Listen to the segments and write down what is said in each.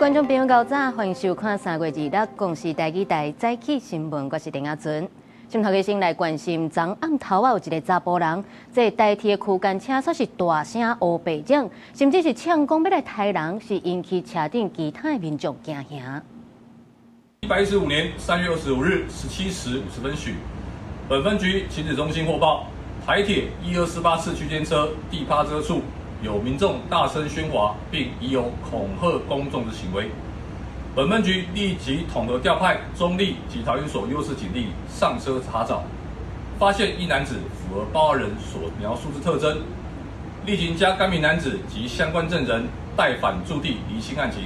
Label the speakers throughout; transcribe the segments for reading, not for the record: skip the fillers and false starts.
Speaker 1: 觀眾朋友，早歡迎收看3月26公視台語台早起新聞，我是林阿純。先頭先來關心，昨暗頭仔有一个查埔人，這台鐵區間車煞是大聲烏白講，甚至是嗆講欲來刣人，是引起車頂其他的民眾驚嚇。
Speaker 2: 115年3月25日17時50分許，本分局勤指中心獲報，台鐵1248次區間車地趴車處有民眾大聲喧譁，並疑有恐嚇公眾之行為。本分局立即統合調派中壢及桃園所優勢警力上車查找，發現一男子符合報案人所描述之特徵，立即將該名男子及相關證人帶返駐地釐清案情。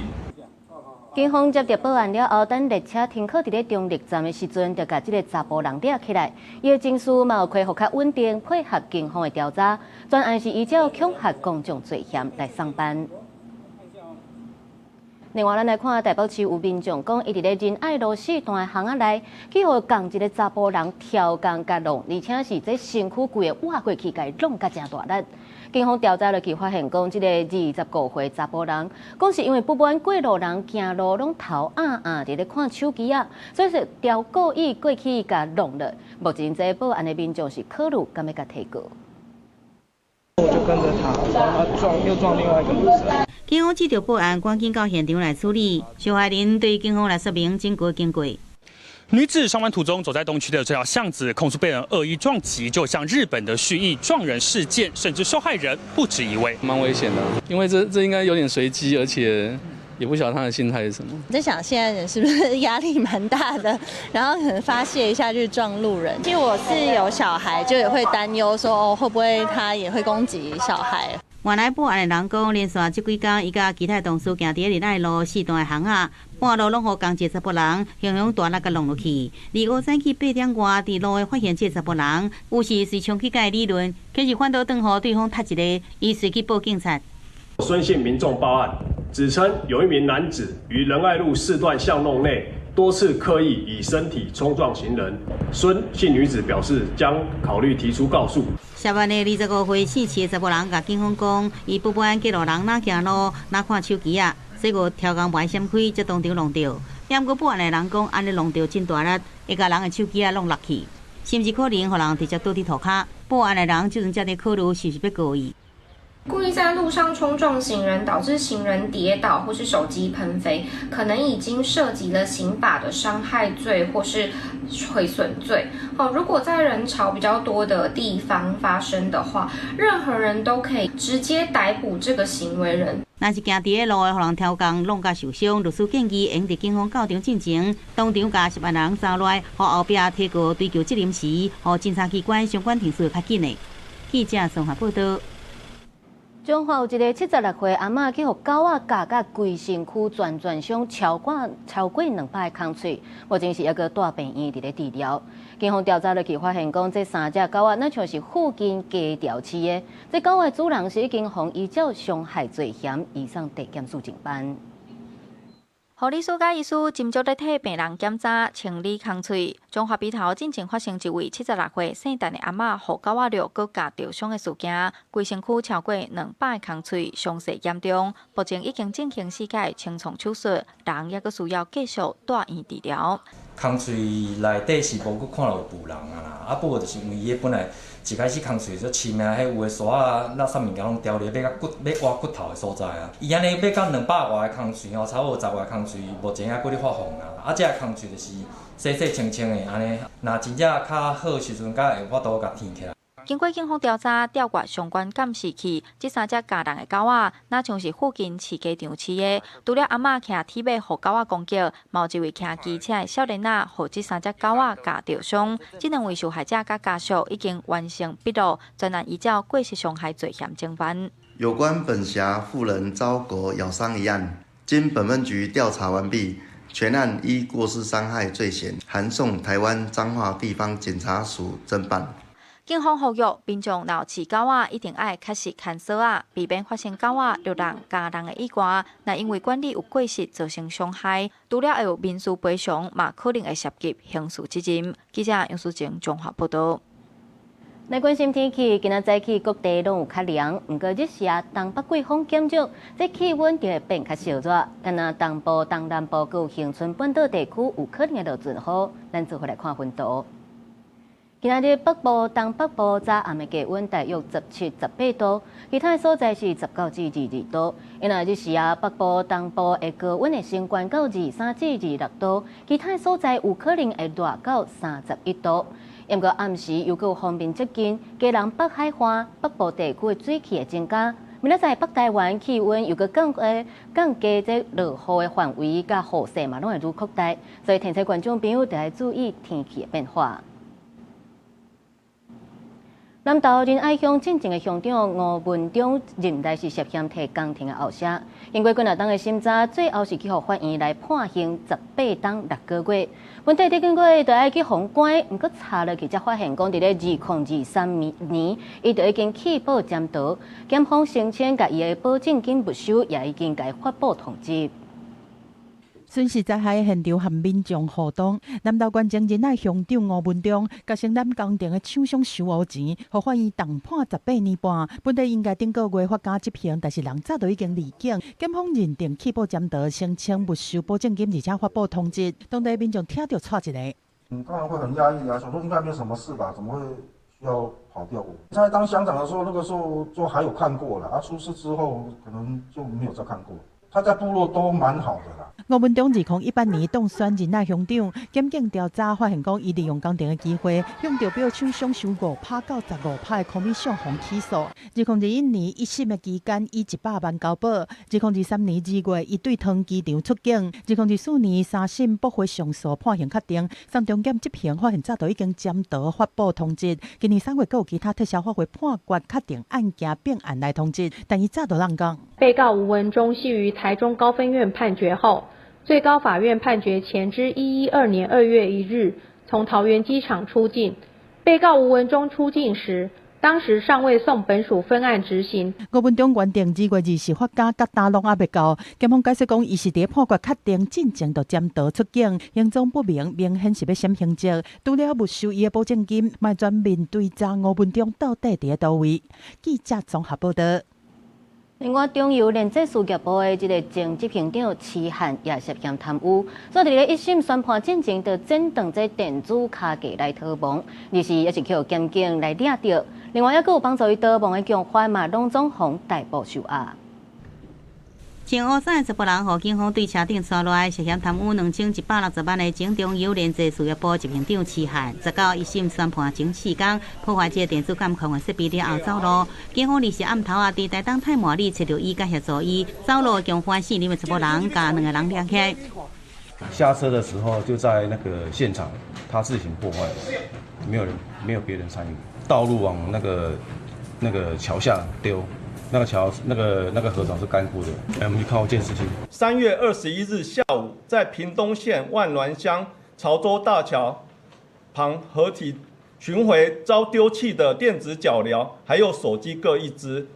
Speaker 1: 警方接到報案了後，等列車停靠佇咧中壢站的時陣，就共這个查埔人掠起來。伊的情緒嘛有恢復較穩定，配合警方的調查，全案是依照恐嚇公眾罪嫌來送辦。另外，咱來看台北市有民眾講，伊佇咧仁愛路四段的巷仔內，去予仝一个查埔人刁工共弄，而且是這身軀規个倚過去，共伊弄甲誠大力。警方調查落去，發現講，這个25歲查埔人，講是因為不滿過路人行路攏頭揗揗佇咧看手機仔，所以是刁故意過去共弄了。目前這報案的民眾是考慮敢欲共提告。
Speaker 3: 我就跟着他，然後他撞又撞另外一個女生。
Speaker 4: 警方接到報案，趕緊到現場來處理。受害人對警方來說明整個經過。
Speaker 5: 女子上班途中走在東區的這條巷子，控訴被人惡意撞擊，就像日本的蓄意撞人事件，甚至受害人不止一位。
Speaker 3: 蠻危險的，因為這應該有點隨機，而且也不曉得他的心態是什麼。
Speaker 6: 我在想，現在人是不是壓力蠻大的，然後可能發洩一下就撞路人。其實我是有小孩，就也會擔憂說，哦，會不會他也會攻擊小孩？
Speaker 4: 原來報案的人講，連續這幾工，伊佮其他同事行佇仁愛路四段的巷仔，半路攏予仝一个查埔人，雄雄大力共弄落去。二五早起8點外，佇路的發現這個查埔人，有時隨衝去共伊理論，可是反倒轉予對方踢一个，伊隨去報警察。
Speaker 7: 孫姓民眾報案，指稱有一名男子於仁愛路四段巷弄內多次刻意以身體衝撞行人。孫姓女子表示將考慮提出告訴。
Speaker 4: 涉案的25歲姓徐的查埔人，共警方講，伊不滿過路人若行路若看手機仔，所以刁工無愛閃開，才當場弄著。毋過報案的人講，按呢弄著真大力，會共人的手機仔弄落去，甚至可能予人直接倒佇塗跤。報案的人這陣才佇考慮是毋是欲告伊。
Speaker 8: 故意在路上衝撞行人，導致行人跌倒或是手機噴飛，可能已經涉及了刑法的傷害罪或是毀損罪。好，如果在人潮比較多的地方發生的話，任何人都可以直接逮捕這個行為人。
Speaker 4: 若是行佇咧路的，予人刁工弄甲受傷，律師建議應佇警方到場進前，當場共涉案人抓來，予後壁提告追究責任時，予偵查機關相關程序較緊的。記者綜合報道。
Speaker 1: 彰化有一个76歲阿嬤去予狗仔咬甲規身軀全全傷，超過200个空喙，目前是猶閣蹛病院佇咧治療。警方調查落去發現，講這三隻狗仔若像是附近街條飼的，這狗仔主人是已經予依照傷害罪嫌移送地檢署偵辦。
Speaker 9: 護理師佮醫師斟酌咧替病人檢查、清理空喙。彰化埤頭進前發生一位76歲姓陳的阿嬤，予狗仔掠閣咬著傷的事件，規身軀超過200个空喙，傷勢嚴重，目前已經進行四改清創手術，人猶閣需要繼續蹛院治療。
Speaker 10: 空喙內底是無閣看到有脯人啊啦，啊不過就是因為伊本來一開始空喙做深啊，彼有的沙仔垃圾物件攏牢咧，欲甲骨欲挖骨頭的所在啊。伊按呢欲到200外个空喙吼，差不多10外空喙，目前猶閣咧發紅啊。啊，這个空喙就是細細清清的按呢，若真正較好時陣，才會有法度共填起來。
Speaker 9: 經過警方調查，調閱相關監視器，這三隻咬人的狗仔，若像是附近飼雞場飼的。除了阿嬤騎鐵馬予狗仔攻擊，嘛有一位騎機車的少年仔，予這三隻狗仔咬著傷。這兩位受害者佮家屬已經完成筆錄，全案依照過失傷害罪嫌偵辦。
Speaker 11: 有關本轄婦人遭狗咬傷一案，經本分局調查完畢，全案依過失傷害罪嫌，函送台灣彰化地方檢察署偵辦。
Speaker 9: 警方呼籲民眾若有飼狗仔，一定愛確實牽索仔，避免發生狗仔掠人、咬人的意外。若因為管理有過失造成傷害，除了會有民事賠償，嘛可能會涉及刑事責任。記者楊淑靜綜合報道。
Speaker 1: 來關心天氣，今仔早起各地攏有較涼，毋過日時啊，東北季風減弱，這氣溫就會變較燒熱。敢若東部、東南部閣有恆春半島地區有可能會落陣雨，咱做伙來看溫度。今仔日北部、東北部早暗的低溫大約17、18度，其他的所在是19至22度。因為日時啊，北部、東部的高溫會升懸到23至26度，其他的所在有可能會熱到31度。毋過暗時又閣有鋒面接近，基隆北海岸北部地區的水汽會增加。明仔載北台灣氣溫又閣降低，這落雨的範圍佮雨勢嘛，攏會愈擴大，所以提醒觀眾朋友著愛注意天氣的變化。南投仁愛鄉進前的鄉長吳文忠任內是涉嫌提工程的後生，經過幾若冬的審查，最後是去予法院來判刑18冬6個月。本底頂個月就愛去予關，毋過查落去才發現，講佇咧2023年，伊就已經棄保潛逃，檢方聲稱共伊的保證金沒收，也已經共伊發布通緝。
Speaker 12: 巡視災害現場和民眾互動，南投縣前仁愛鄉長吳文忠，共承攬工程的廠商收烏錢，予法院重判18年半。本底應該頂個月發監執行，但是人早就已經離境。檢方認定棄保潛逃，聲稱沒收保證金，而且發布通緝。當地民眾聽著掣一下。
Speaker 13: 嗯，當然會很壓抑啊，想說應該沒什麼事吧，怎麼會需要跑掉？在當鄉長的時候，那個時候就還有看過了，啊，出事之後可能就沒有再看過。他在部落都蠻好的啦。
Speaker 12: 吳文忠2018年當選仁愛鄉長，檢警調查發現，講伊利用工程的機會，向著標廠商收5趴到15趴的 commission 予起訴。2021年一審的期間，以100萬交保。2023年2月，伊對桃園機場出境。2024年三審駁回上訴，判刑確定，送中檢執行，發現早就已經潛逃，發布通緝。今年3月，閣有其他特赦法會判決確定案件並案來通緝，但伊早就攏講。
Speaker 14: 被告吳文忠係於台中高分院判決後，最高法院判決前之112年2月1日，從桃園機場出境。被告吳文忠出境時，當時尚未送本署分案執行。
Speaker 12: 吳文忠原定2月20發監，佮今攏猶未到。檢方解釋講，伊是佇判決確定進前就潛逃出境，行蹤不明，明顯是欲閃刑責。除了沒收伊的保證金，嘛全面追查吳文忠到底佇佗位。記者綜合報道。
Speaker 1: 另外，中油連接事業部的這个前執行長徐漢也涉嫌貪污，所以佇咧一審宣判進前，就轉轉這電子卡價來逃亡，而是也是去予檢警來掠著。另外，猶閣有幫助伊逃亡的共犯嘛，攏總予逮捕收押。
Speaker 4: 前烏衫的查埔人，予警方對車頂帶落來，涉嫌貪污2160萬的前中油聯濟事業部執行長徐漢，19一審宣判前4工破壞這个電子監控的設備了後走路。警方二十暗頭仔，佇台東太麻里揣著伊佮協助伊走路的共犯姓林的查埔人，共兩个人掠起來。
Speaker 15: 下車的時候就在那個現場，他自行破壞，沒有人，沒有別人參與。道路往那個橋下丟。那個橋，那個河床是乾枯的，我們去看過監視器。
Speaker 16: 3月21日下午，在屏東縣萬巒鄉潮州大橋旁河堤尋回遭丟棄的電子腳鐐，還有手機各一支。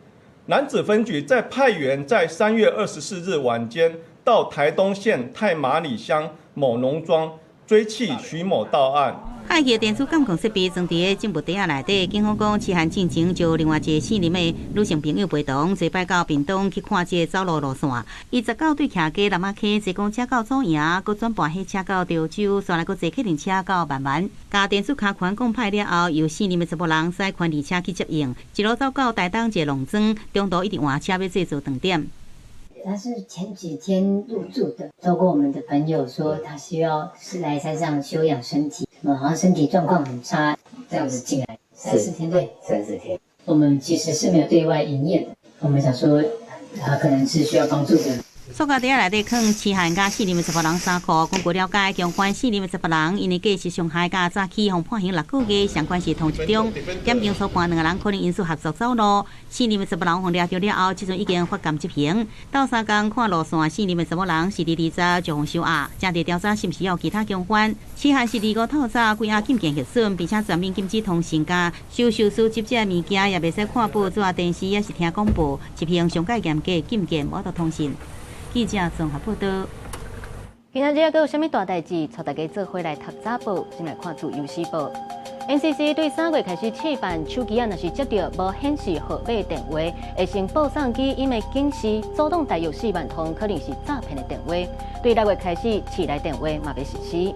Speaker 16: 楠梓分局再派員在3月24日晚間到台東縣太麻里鄉某農莊追緝徐某到案。
Speaker 4: 害去的電子監控設備裝佇咧證物袋仔內底，警方講，徐漢進前就另外一个姓林的女性朋友陪同，做擺到屏東去看這个走路路線。伊19對徛街南仔溪坐公車到左營，閣轉跋火車到潮州，煞來閣坐客運車到萬巒。共電子卡環講歹了後，由姓林的查埔人駛寬敞車去接應，一路走到台東一个農莊，中途一直換車欲做做頓點。
Speaker 17: 他是前幾天入住的，透過我們的朋友說他需要是來山上休養身體，好像身體狀況很差，這樣子進來三四天，對，
Speaker 18: 三四天。
Speaker 17: 我們其實是沒有對外營業的，我們想說他可能是需要幫助的。
Speaker 4: 塑膠袋仔內底囥徐漢佮姓林的查埔人衫褲，根據了解，共犯姓林的查埔人，因為過失傷害佮早起予判刑6個月，相關是同一宗。檢警初判兩個人可能因此合作走路，姓林的查埔人予掠著了後，這陣已經發監執行。鬥相共看路線，姓林的查某人是佇20就予收押，正佇調查是毋是有其他共犯。徐漢是25透早規下禁見核損，並且全面禁止通訊佮收受書籍這个物件，也袂使看報紙、電視，抑是聽廣播，執行上蓋嚴格禁見無法度通訊。記者綜合報道。
Speaker 1: 今仔日閣有啥物大代誌？帶大家做伙來讀早報，先來看自由時報。NCC 對3月開始試辦手機仔，若是接著無顯示號碼電話，會先報送機，因為警示阻擋大約4萬通可能是詐騙的電話。對6月開始，市內電話嘛欲實施。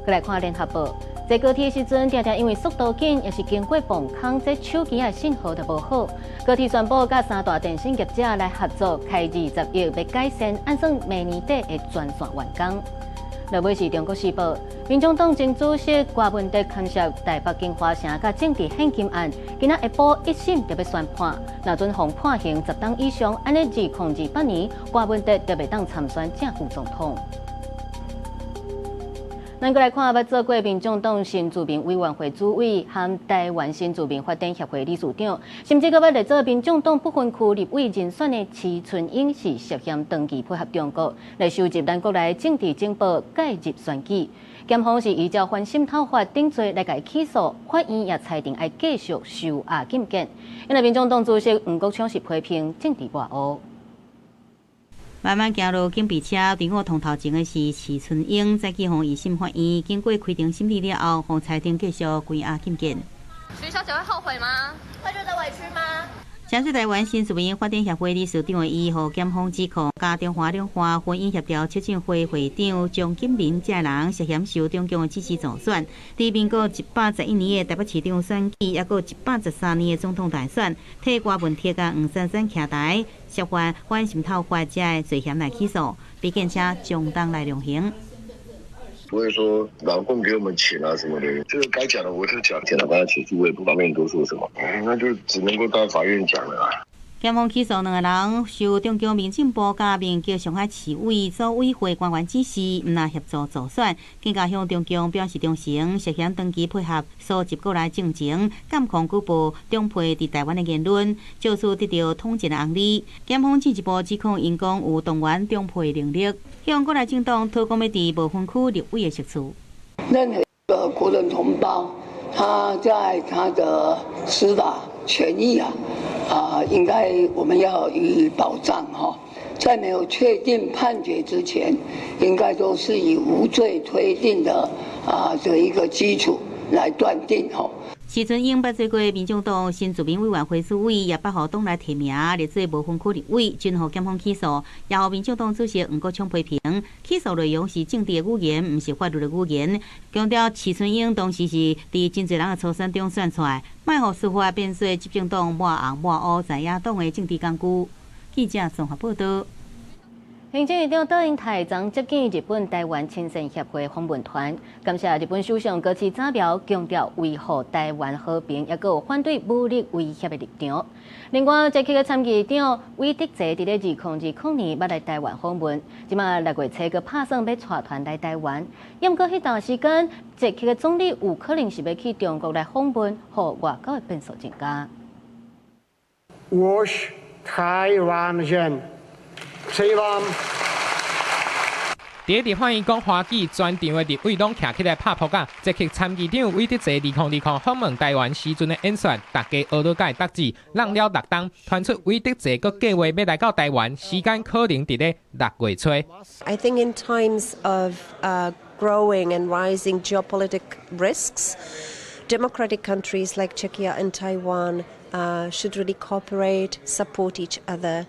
Speaker 1: 閣來看聯合報，坐高鐵時陣，定定因為速度緊，抑是經過磅空，這手機仔信號就無好。高鐵宣布佮三大電信業者來合作，開20億欲改善，按算明年底會全線完工。落尾是中國時報，民眾黨前主席郭文德牽涉台北京華城佮政治獻金案，今仔下晡一審就欲宣判，若準予判刑10冬以上，按呢2028年郭文德就袂當參選正副總統。咱閣來看，捌做過民眾黨新住民委員會主委和台灣新住民發展協會理事長，甚至閣捌來做民眾黨不分區立委人選的徐春英，是涉嫌長期配合中國來收集咱國內政治情報，介入選舉。檢方是依照反滲透法等罪來共伊起訴，法院也裁定愛繼續收押禁見。因為民眾黨主席黃國昌是批評政治跋扈。
Speaker 4: 慢慢行路，警備車佇我頭前的是徐春英，再去予一審法院經過開庭審理了後，予裁定繼續關押禁見。
Speaker 18: 徐小姐會後悔嗎？會覺得委屈嗎？
Speaker 4: 前是台灣新住民發展協會理事長的伊，予檢方指控，佮中華兩岸婚姻協調促進會會長張金明這人涉嫌受中共的支持助選，佇民國111年的台北市長選舉，抑閣113年的總統大選，替郭文鐵佮黃珊珊徛台，涉犯反滲透法這个罪嫌來起訴，被檢車將當來量刑。
Speaker 19: 不會說老共給我們錢啊什麼的，這個該講的我就講，檢察官起訴我也不方便多說什麼，那就只能夠到法院講了啦。
Speaker 4: 檢方起訴兩个人受中共民政部佮民革上海市委組委會官員指示，毋若協助助選，更加向中共表示忠誠，涉嫌長期配合搜集國內政情、監控舉報中配佇台灣的言論，借此得著統戰的紅利。檢方進一步指控𪜶講有動員中配能力，向國內政黨討講欲佇無分區立委的席次。
Speaker 20: 任何一個國人同胞，他在他的司法權益啊，應該我們要予以保障哈。在沒有確定判決之前，應該都是以無罪推定的這一個基礎來斷定哈。
Speaker 4: 徐春英捌做過民眾黨新住民委員會主委，也捌予黨內提名列做無分區立委，均予檢方起訴，也予民眾黨主席黃國昌批評起訴內容是政治的語言，毋是法律的語言。強調徐春英當時是佇真濟人的初選中選出來，莫予司法變做執政黨抹紅抹烏在野黨的政治工具。記者綜合報道。
Speaker 1: 行政院長卓榮泰昨接見日本台灣親善協會訪問團，感謝日本首相高市早苗強調維護台灣和平，抑閣有反對武力威脅的立場。另外，捷克的參議長韋德澤佇咧2020年捌來台灣訪問，這馬6月初閣拍算欲帶團來台灣。毋過彼段時間，捷克的總理有可能是欲去中國來訪問，予外交的變數增加。
Speaker 21: 我是台灣人。希望。
Speaker 22: 佇立法院講華語，全場的立委攏徛起來拍噗仔。捷克參議長韋德澤2020訪問台灣時陣的演說，大家學了解得知，挵了6冬，傳出韋德澤閣計劃欲來到台灣，時間可能佇咧6月初。
Speaker 23: I think in times of growing and rising geopolitical risks, democratic countries like Czechia and Taiwan should really cooperate, support each other.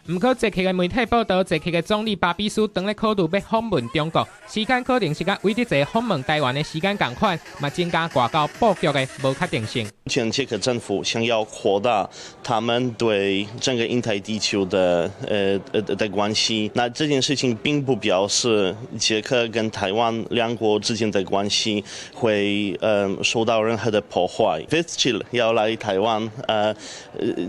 Speaker 22: 毋過，捷克的媒體報道，捷克的總理巴比斯當咧考慮欲訪問中國，時間可能是佮韋德澤訪問台灣的時間仝款，嘛增加外交布局的無確定性。
Speaker 24: 目前捷克政府想要擴大他們對整個印太地區的關係，那這件事情並不表示捷克跟台灣兩國之間的關係會受到任何的破壞。Vystrčil 要來台灣，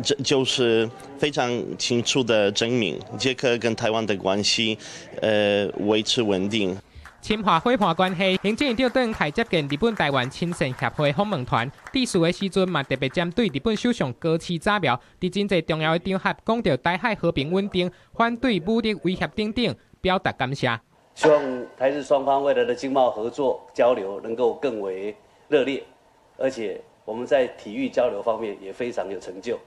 Speaker 24: 這就是非常清楚的證明捷克跟台灣的關係，維持穩定。
Speaker 22: 深化伙伴關係，行政院長卓榮泰接見日本台灣親善協會訪問團，致辭的時陣嘛特別針對日本首相高市早苗，佇真濟重要的場合講著台海和平穩定、反對武力威脅等等，表達感謝。
Speaker 25: 希望台日雙方未來的經貿合作交流能夠更為熱烈，而且我們在體育交流方面也非常有成就。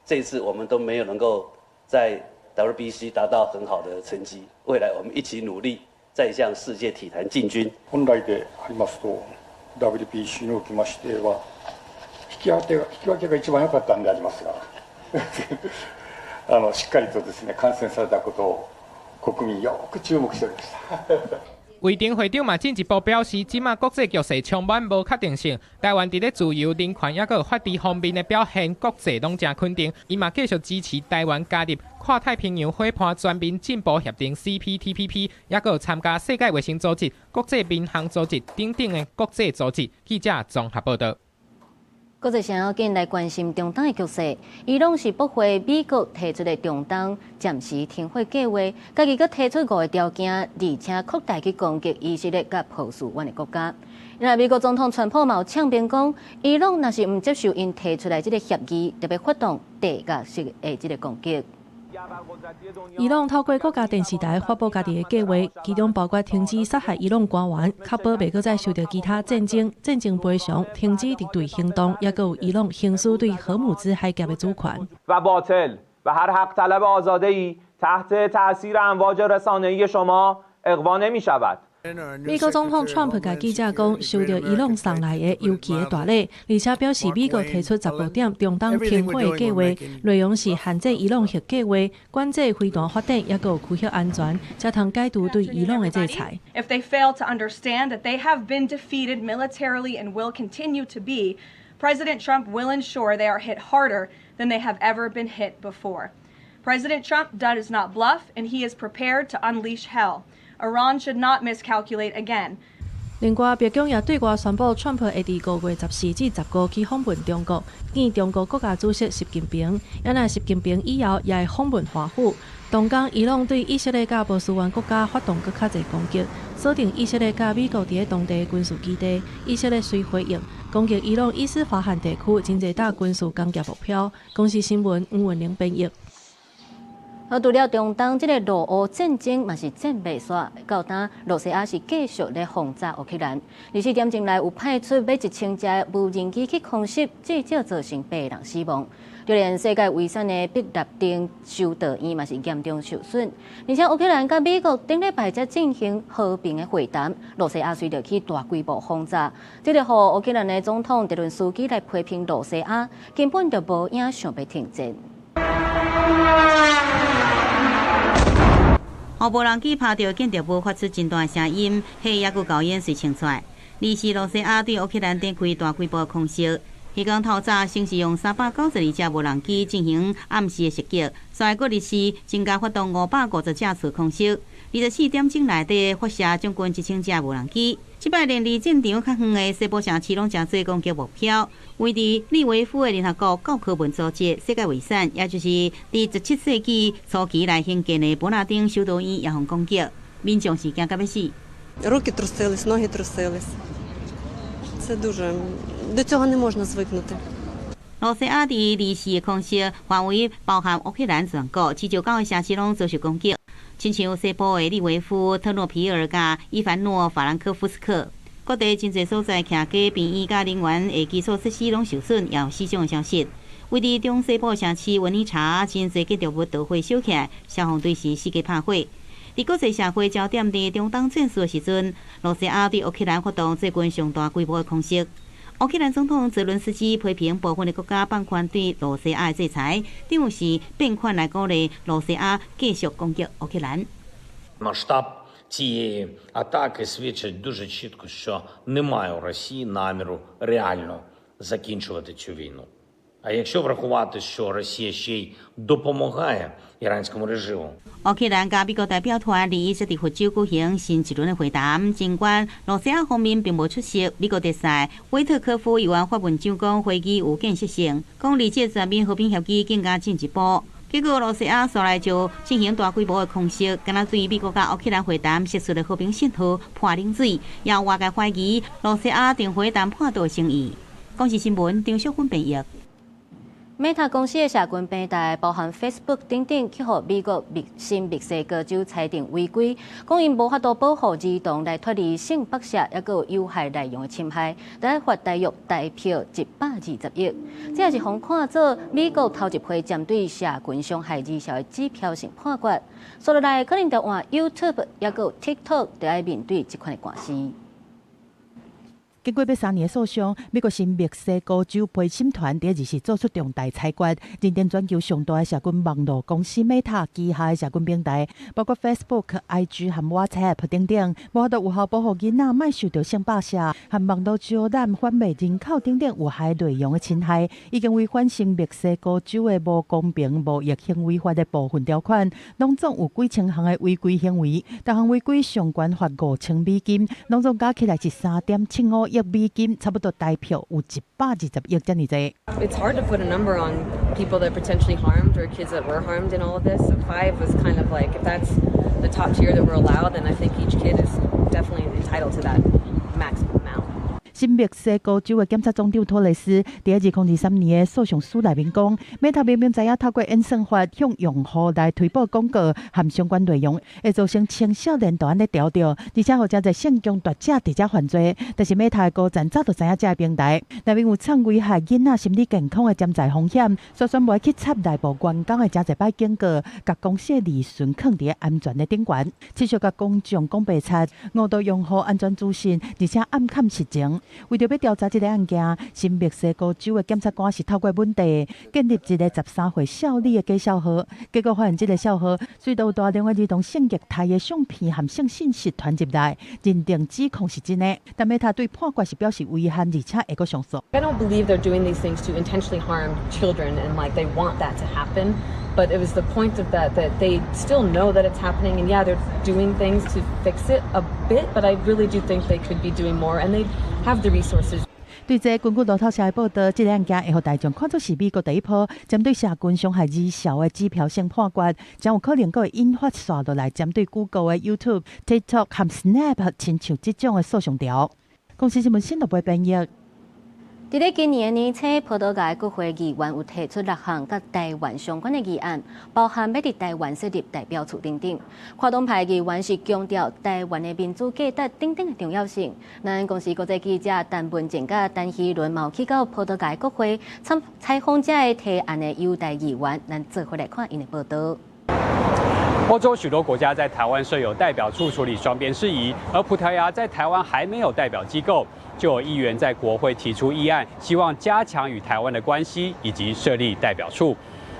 Speaker 25: 這次我們都沒有能夠在 WBC 達到很好的成績，未來我們一起努力，再向世界體壇進軍。
Speaker 26: 本來でありますと、
Speaker 2: WBC におきましては、引き分けが一番良かったんでありますが、しっかりとですね、観戦されたことを国民よく注目しておりました。
Speaker 22: 魏廷会長嘛進一步表示，這馬國際局勢充滿無確定性，台灣佇咧自由、人權抑閣有法治方面的表現，國際攏誠肯定。伊嘛繼續支持台灣加入跨太平洋夥伴全面進步協定（CPTPP），抑閣有參加世界衛生組織、國際民航組織等等的國際組織。記者綜合報道。
Speaker 1: 國際上要緊來關心中東的局勢，伊朗是駁回美國提出的中東暫時停火計劃，家己閣提出五個條件，而且擴大去攻擊以色列佮波斯灣的國家。另美國總統川普嘛有嗆明講，伊朗若是毋接受𪜶提出來這个協議，就欲發動地獄式的這个攻擊。
Speaker 3: 伊朗透過國家電視台發布家己的計劃，其中包括停止殺害伊朗官員，確保袂閣再受著其他戰爭、戰爭賠償、停止敵對行動，抑閣有伊朗行使對荷姆茲海峽的主權。
Speaker 5: و باطل و هر حق طلب آزاده تحت تاثیر امواج رسانه‌ای شما اغوا نمی‌شود。
Speaker 3: 美國總統川普共記者講，收著伊朗送來的尤其的大禮，而且表示美國提出15點中東停火的計劃，內容是限制伊朗核計劃、管制飛彈發展，抑閣有區域安全，才通解除對伊朗的制裁。
Speaker 6: If they fail to understand that they have been defeated militarily and will continue to be, President Trump will ensure they are hit harder than they have ever been hit before. President Trump does not bluff, and he is prepared to unleash hell. Iran should not miscalculate again.
Speaker 3: 另外，白宮也對外宣布，川普會佇5月14至15去訪問中國，見中國國家主席習近平。也若習近平以後也會訪問華府。同工，伊朗對以色列佮波斯灣國家發動閣較濟攻擊，鎖定以色列佮美國佇咧當地軍事基地。以色列隨回應，攻擊伊朗伊斯法罕地區真濟搭軍事工業目標。公視新聞吳文玲編譯。
Speaker 1: 好，除了中東這个俄烏戰爭嘛是戰未煞，到今羅西亞是繼續咧轟炸烏克蘭。24點鐘內有派出欲1000架無人機去空襲，至少造成八人死亡。就連世界遺產的必納丁修道院嘛是嚴重受損。而且烏克蘭佮美國頂禮拜才進行和平的會談，羅西亞隨著去大規模轟炸，這個予烏克蘭的總統澤倫斯基來批評羅西亞，根本就無影想欲停戰。
Speaker 4: 予無人機拍著建築物，發出真大聲音，火抑閣高煙隨衝出來。二是羅西亞對烏克蘭展開大規模空襲，彼工透早先是用392架無人機進行暗時的襲擊，隨閣二四增加發動550架次空襲。24點鐘內底發射將近1000架無人機。這擺連離戰場較遠的西部城市攏成做攻擊目標。位佇利維夫的聯合國教科文組織世界遺產，也就是佇17世紀初期來興建的伯納丁修道院，也予攻擊，民眾是驚甲欲死。
Speaker 23: Руки трусились, ноги трусились. Це дуже до цього не можна звикнути.
Speaker 4: 羅西亞佇二四的空襲範圍包含烏克蘭全國，至少九个城市攏遭受攻擊，親像西部的利維夫、特諾皮爾佮伊凡諾法蘭克夫斯克，各地真濟所在，徛街、病院佮能源的基礎設施攏受損，也有死傷的消息。位佇中西部城市溫尼查，真濟建築物著火燒起來，消防隊是四界拍火。佇國際社會焦點佇中東戰事的時陣，羅西亞對烏克蘭發動最近上大規模的空襲。烏克蘭總統澤倫斯基批評部分的國家放寬對羅西亞的制裁，等於是變款來鼓勵羅西亞繼續攻擊烏克蘭。
Speaker 7: Масштаб цієї атаки свідчить дуже чітко, що немає у Росії наміру реально закінчувати цю війну. А якщо врахувати, що Росія ще й допомагає іранському режиму,
Speaker 4: 烏克蘭佮美國代表團21才佇佛州舉行新一輪的會談，儘管羅西亞方面並無出席，美國特使威特科夫猶原發文章講會議有建設性，講離這全面和平協議更加進一步。結果羅西亞紲來就進行大規模的空襲，敢若對美國佮烏克蘭會談釋出的和平信號潑冷水，也有外界懷疑羅西亞停火談判的誠意。公視新聞張淑芬編譯。
Speaker 1: Meta 公司的社群平台，包含 Facebook 等等，去予美國新墨西哥州裁定違規，講𪜶無法度保護兒童來脫離性剝削，抑閣有有害內容的侵害，得罰大約台票120億。這也是予看做美國頭一批針對社群傷害兒少的指標性判決。紲落來可能著換 YouTube，抑閣有 TikTok，著愛面對這款的官司。
Speaker 12: 經過欲3年的訴訟，美國新墨西哥州陪審團佇二十做出重大裁決，認定全球上大的社群網路公司 Meta 旗下的社群平台，包括 Facebook、IG 和 WhatsApp 等等，無法度有效保護囡仔，莫受著性霸攝和網路招攬販賣人口等等有害內容的侵害，已經違反新墨西哥州的無公平貿易行為法的部分條款，攏總有幾千項的違規行為，逐項違規上懸罰5000美金，攏總加起來是3.75億美金，差不多台票有120億遮爾濟。
Speaker 8: It's hard to put a number on people that potentially harmed or kids that were harmed in all of this. So five was kind of like, if that's the top tier that we're allowed, then I think each kid is definitely entitled to that maximum amount.
Speaker 12: 新墨西哥州的檢察總長托雷斯佇2023年的訴訟書內面講，Meta 明明知影透過演算法向用戶來推播廣告和相關內容，會造成青少年都按呢著著，而且予誠濟性工作者佇遮犯罪。但是 Meta 的高層早就知影這个平台內面有藏危害囡仔心理健康的潛在風險，所以選無去插內部員工的誠濟擺警告，共公司的利潤囥佇安全的頂懸，持續共公眾講白賊，誤導用戶安全資訊，而且暗崁實情。為著欲調查這个案件，新墨西哥州的檢察官是透過本地建立一個13歲少女的假帳號，結果發現這个帳號隨著有大量的兒童性虐待的相片和性信息傳入來，認定指控是真的。但 Meta 對判決是表示遺憾，而且會閣上訴。
Speaker 8: I don't believe they're doing these things to intentionally harm children and like they want that to happen. But it was the point of that that they still know that it's happening, and yeah, they're doing things to fix it a bit. But I really do think they could be doing more, and they have the resources.
Speaker 12: 對這，根據路透社的報導，這个案件會予大眾看作是美國第一波針對社群傷害兒少的指標性判決，將有可能閣會引發紲落來針對 Google 的 YouTube、TikTok 和 Snap 親像這種的訴訟潮。公視新聞新聞部編譯。
Speaker 1: 佇咧今年的年初，葡萄牙國會議員有提出六項佮台灣相關的議案，包含欲佇台灣設立代表處等等。跨黨派議員是強調台灣的民主價值等等的重要性。咱公視國際記者陳文靜佮陳希倫嘛去到葡萄牙國會參採訪這个提案的友台議員，咱做伙來看𪜶的報導。
Speaker 9: 歐洲許多國家在台灣設有代表處處理雙邊事宜，而葡萄牙在台灣還沒有代表機構，就有議員在國會提出議案，希望加強與台灣的關係以及設立代表處。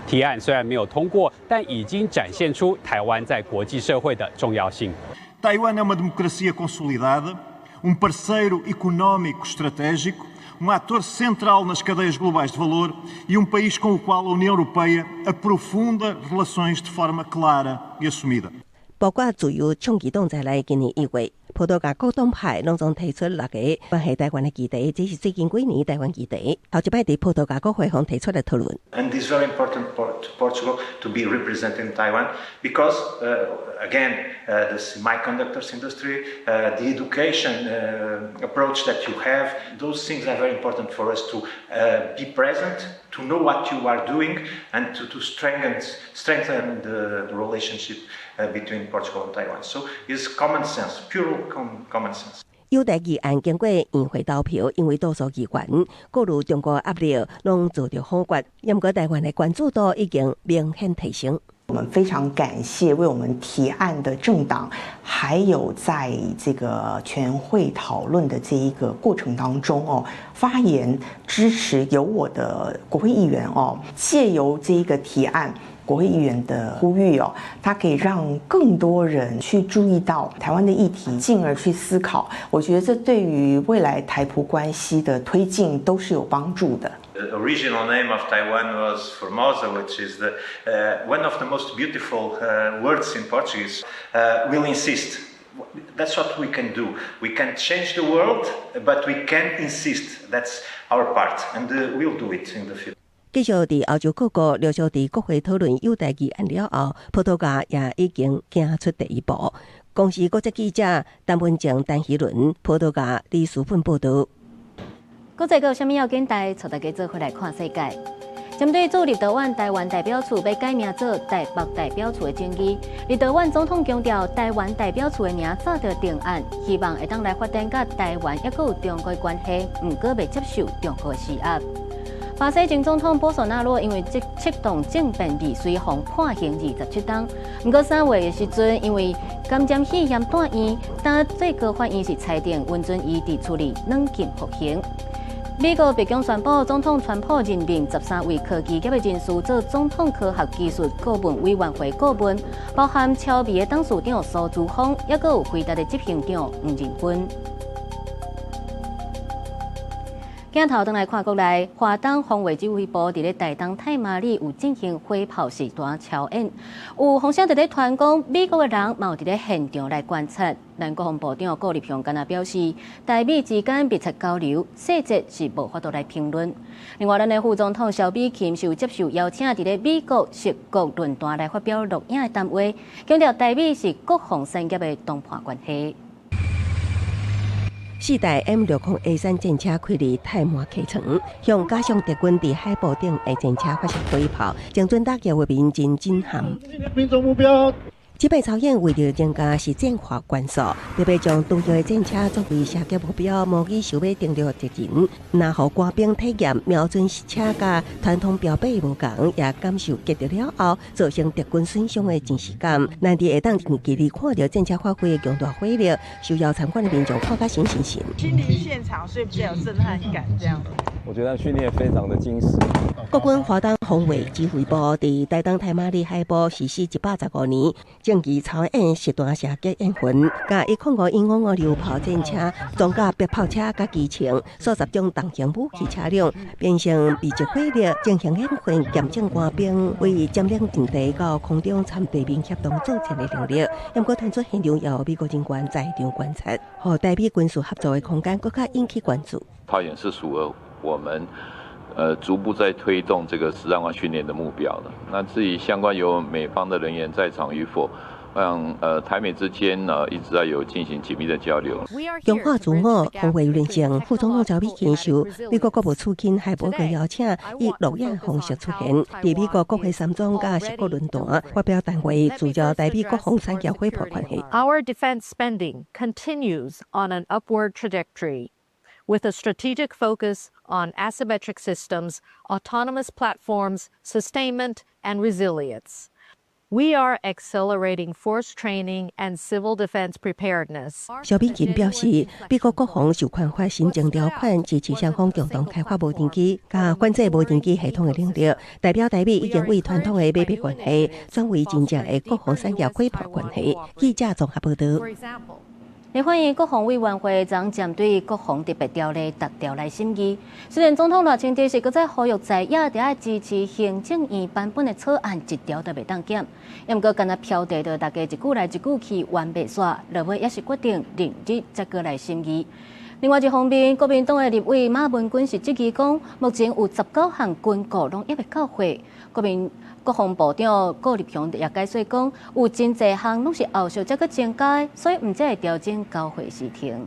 Speaker 9: 提案雖然沒有通過，但已經展現出台灣在國際社會的重要性。
Speaker 10: Taiwan é uma democracia consolidada, um parceiro econômico estratégico, um ator central nas cadeias globais de valor e um país com o qual a União Europeia aprofunda relações de forma clara e assumida.
Speaker 11: 包括自由倡議黨在內，今年1月，葡萄牙各黨派攏總提出六个關係台灣的議題，這是最近幾年台灣議題。頭一擺佇葡萄牙國會方提出來討論。
Speaker 13: And it's very important to Portugal to be represented in Taiwan because, again, the semiconductors industry, the education approach that you have, those things are very important for us to be present, to know what you are doing, and to strengthen the relationship between Portugal and Taiwan. So it's common sense, pure common sense.
Speaker 11: 友台議案經過院會投票，因為多數議員顧慮中國壓力，攏遭著否決。毋過台灣的關注度已經明顯提升。
Speaker 26: 我們非常感謝為我們提案的政黨，還有在這個全會討論的這一個過程當中哦，發言支持有我的國會議員哦，借由這一個提案，國會議員的呼籲哦，它可以讓更多人去注意到台灣的議題，進而去思考。我覺得這對於未來台葡關係的推進都是有幫助的。
Speaker 13: The original name of Taiwan was Formosa, which is the one of the most beautiful words in Portuguese. We'll insist. That's what we can do. We can change the world, but we can insist. That's our part, and we'll do it in the future.
Speaker 11: 繼續佇歐洲各國陸續佇國會討論友台議案了後，葡萄牙也已經行出第一步。公視國際記者陳文靜、陳希倫，葡萄牙里斯本報導。
Speaker 1: 國際閣有啥物要緊代，帶大家做伙來看世界。針對駐立陶宛台灣代表處欲改名做台北代表處的爭議，立陶宛總統強調，台灣代表處的名早就定案，希望會當來發展佮台灣抑閣有中國關係，毋過袂接受中國施壓。巴西前總統波索納羅因為策動政變未遂，予判刑27冬。毋過3月的時陣，因為感染肺炎蹛院，但最高法院是裁定允准伊佇厝裡軟禁服刑。美國白宮宣布，總統川普任命13位科技業的人士做總統科學技術顧問委員會顧問，包含超微的董事長蘇姿豐，抑閣有輝達的執行長黃仁勳。鏡頭轉來看國內，華東防衛指揮部佇咧台東太麻里有進行火炮實彈操演，有風聲佇咧傳講，美國的人嘛有佇咧現場來觀察。咱國防部長顧立雄敢若表示，台美之間密切交流，細節是無法度來評論。另外，咱的副總統蕭美琴是有接受邀請，佇咧美國矽谷論壇來發表錄影的談話，強調台美是國防產業的同伴關係。
Speaker 11: 四台 M60A3戰車開離太麻溪床，向假想敵軍佇海埔頂的戰車發射火炮，精準打擊畫面真震撼。
Speaker 14: 命中目標。
Speaker 11: 這擺操演為著增加實戰化元素，特別將獨立的戰車作為射擊目標，模擬收尾登陸敵人，若予官兵體驗瞄準實車佮傳統標靶無仝，也感受擊著了後造成敵軍損傷的真實感。難得會當近距離看著戰車發揮的強大火力，受邀參觀的民眾看甲神神神。
Speaker 15: 親臨現場，所以比較有震撼感。這樣，
Speaker 16: 我覺得訓練非常的精實。
Speaker 11: 國軍華東防衛指揮部佇台東太麻里海埔實施115年，正期操演實彈射擊演訓，共105一五五榴炮戰車、裝甲迫炮車佮機槍，數十種重型武器車輛，變成密集火力進行演訓，驗證官兵為佔領陣地到空中參地面協同作戰的能力。毋過傳出現場有美國人員在場觀察，予台美軍事合作的空間閣較引起關注。
Speaker 17: 操演是符合我們逐步在推動這個實戰化訓練的目標的。那至於相關有美方的人員在場與否，我想台美之間呢一直在有進行緊密的交流。
Speaker 11: 強化自我防衛韌性，副總統蕭美琴受美國國務次卿海伯格邀請，以錄影方式出現，佇美國國會山莊佮矽谷論壇發表談話，聚焦台美國防產業夥伴關係。
Speaker 18: Our defense spending continues on an upward trajectory, with a strategic focus on asymmetric systems, autonomous platforms, sustainment, and resilience. We are accelerating force training and civil defense preparedness.
Speaker 11: 蕭美琴表示，美國國防授權法新增條款支持雙方共同開發無人機、佮反制無人機系統的能力，代表台美已經為傳統的買賣關係轉為真正的國防產業夥伴關係。記者綜合報導。
Speaker 1: 立法院國防委員會昨針對國防特別條例逐條來審議。雖然總統賴清德是閣再呼籲在野著愛支持行政院版本的草案，一條都袂當減。毋過，干焦標題著大家一句來一句去冤袂煞，落尾也是決定明日才閣來審議。另外一方面，國民黨的立委馬文君是質疑講，目前有19項軍購攏猶未到貨。國民國防部長顧立雄也解說講，有真濟項攏是後續才閣增加，所以毋才會調整交貨時程。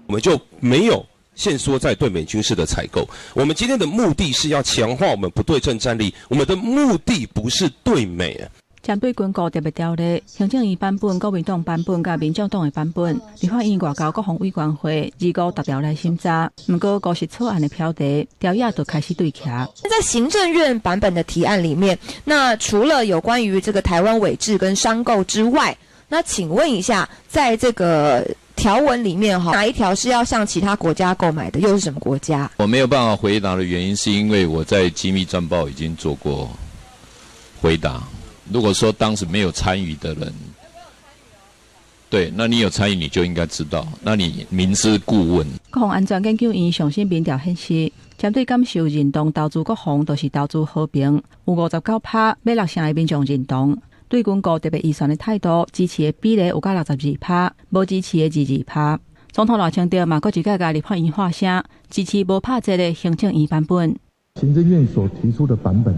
Speaker 19: 我們就沒有限縮在對美軍事的採購。我們今天的目的是要強化我們不對稱戰力，我們的目的不是對美。
Speaker 27: 針對軍購特別條例，行政院版本、國民黨版本佮民眾黨的版本，立法院外交國防委員會二五逐條來審查。毋過，五十草案的標題，朝野就開始對徛。
Speaker 28: 在行政院版本的提案裡面，那除了有關於這個台灣委製跟商購之外，那請問一下，在這個條文裡面哈，哪一條是要向其他國家購買的？又是什麼國家？
Speaker 29: 我沒有辦法回答的原因，是因為我在機密專報已經做過回答。如果說當時沒有參與的人，對，那你有參與，你就應該知道。那你明知故問。
Speaker 27: 國防安全研究院上新民調顯示，針對感受認同投資國防，就是投資和平，有59%欲六成的民眾認同。對軍購特別預算的態度，支持的比例有到62%，無支持的22%。總統賴清德嘛，閣一擺共立法院喊聲，支持無拍折的行政院版本。
Speaker 30: 行政院所提出的版本，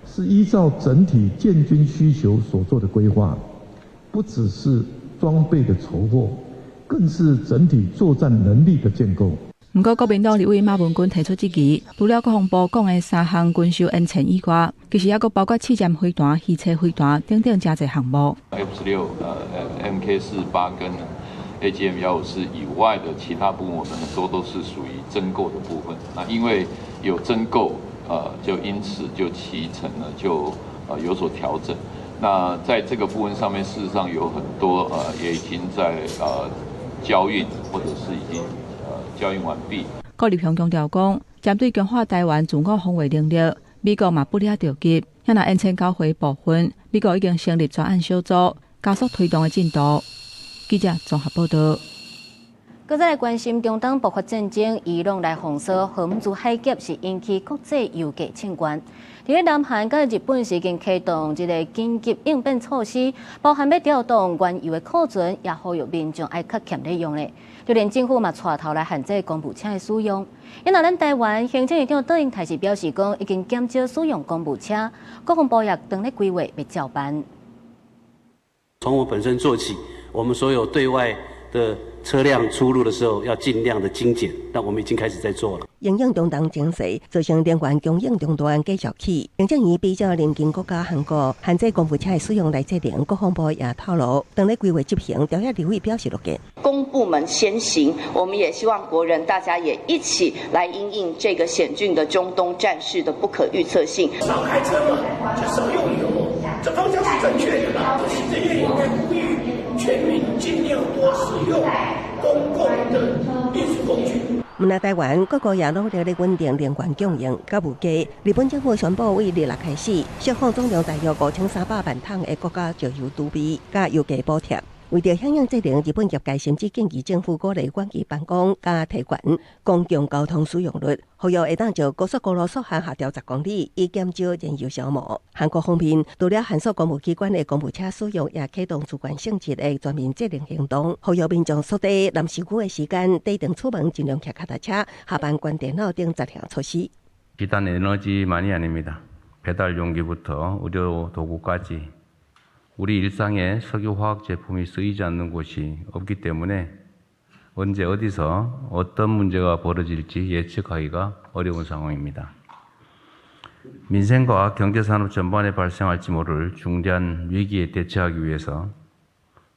Speaker 30: 是依照整體建軍需求所做的規劃，不只是裝備的籌獲，更是整體作戰能力的建構。
Speaker 27: 毋過，國民黨立委馬文君提出質疑，除了國防部講的三項軍售延前以外，其實猶閣包括試箭飛彈、魚叉飛彈等等誠濟項目。
Speaker 17: F 16、MK 48跟 AGM 154以外的其他部分，我們很多都是屬於增購的部分。那因為有增購，就因此就期程呢就有所調整。那在這個部分上面，事實上有很多也已經在交運，或者是已經交運完畢。
Speaker 27: 郭立雄強調講，針對強化台灣自我防衛能力，美國嘛不了著急。遐若延簽交貨部分，美國已經成立專案小組，加速推動的進度。記者綜合報道。
Speaker 1: 閣再來關心中東爆發戰爭，伊朗來封鎖荷姆茲海峽是引起國際油價衝懸。佇咧南韓佮日本是已經啟動這個緊急應變措施，包含欲調動原油的庫存，也呼籲民眾愛較儉咧用咧。就連政府嘛帶頭來限制公務車的使用。因為咱台灣行政院長卓榮泰是表示講，已經減少使用公務車，國防部也當咧規劃欲照辦。
Speaker 2: 從我本身做起，我們所有對外的車輛出入的時候，要盡量的精簡。那我們已經開始在做了。
Speaker 11: 因應中東情勢，造成能源供應中斷繼續起。行政院比照鄰近國家韓國限制公務車的使用來制定，國防部也透露，當咧規劃執行，朝野立委表示樂見。
Speaker 3: 公部門先行，我們也希望國人大家也一起來因應這個險峻的中東戰事的不可預測性。
Speaker 5: 少開車嘛，就少用油，這方向是正確的啦。行政院應該呼籲全民盡量多使用公共的運輸工具。
Speaker 11: 毋但台灣各國也努力咧穩定能源供應，佮物價。日本政府宣布，對26開始釋放總量大約5300萬桶的國家石油儲備，佮油價補貼。為著響應這令，日本業界甚至建議政府鼓勵遠距辦公，佮提懸公共交通使用率，呼籲會當就高速公路速限下調10公里，以減少燃油消耗。韓國方面，除了限縮公務機關的公務車使用，也啟動自願性質的全民節能行動，呼籲民眾縮短臨時區的時間，短陣出門盡量騎腳踏車，下班關電腦等10項措施。
Speaker 6: 비단 에너지만이 아닙니다. 배달 용기부터 의료 도구까지 우리 일상에 석유화학 제품이 쓰이지 않는 곳이 없기 때문에 언제 어디서 어떤 문제가 벌어질지 예측하기가 어려운 상황입니다. 민생과 경제산업 전반에 발생할지 모를 중대한 위기에 대처하기 위해서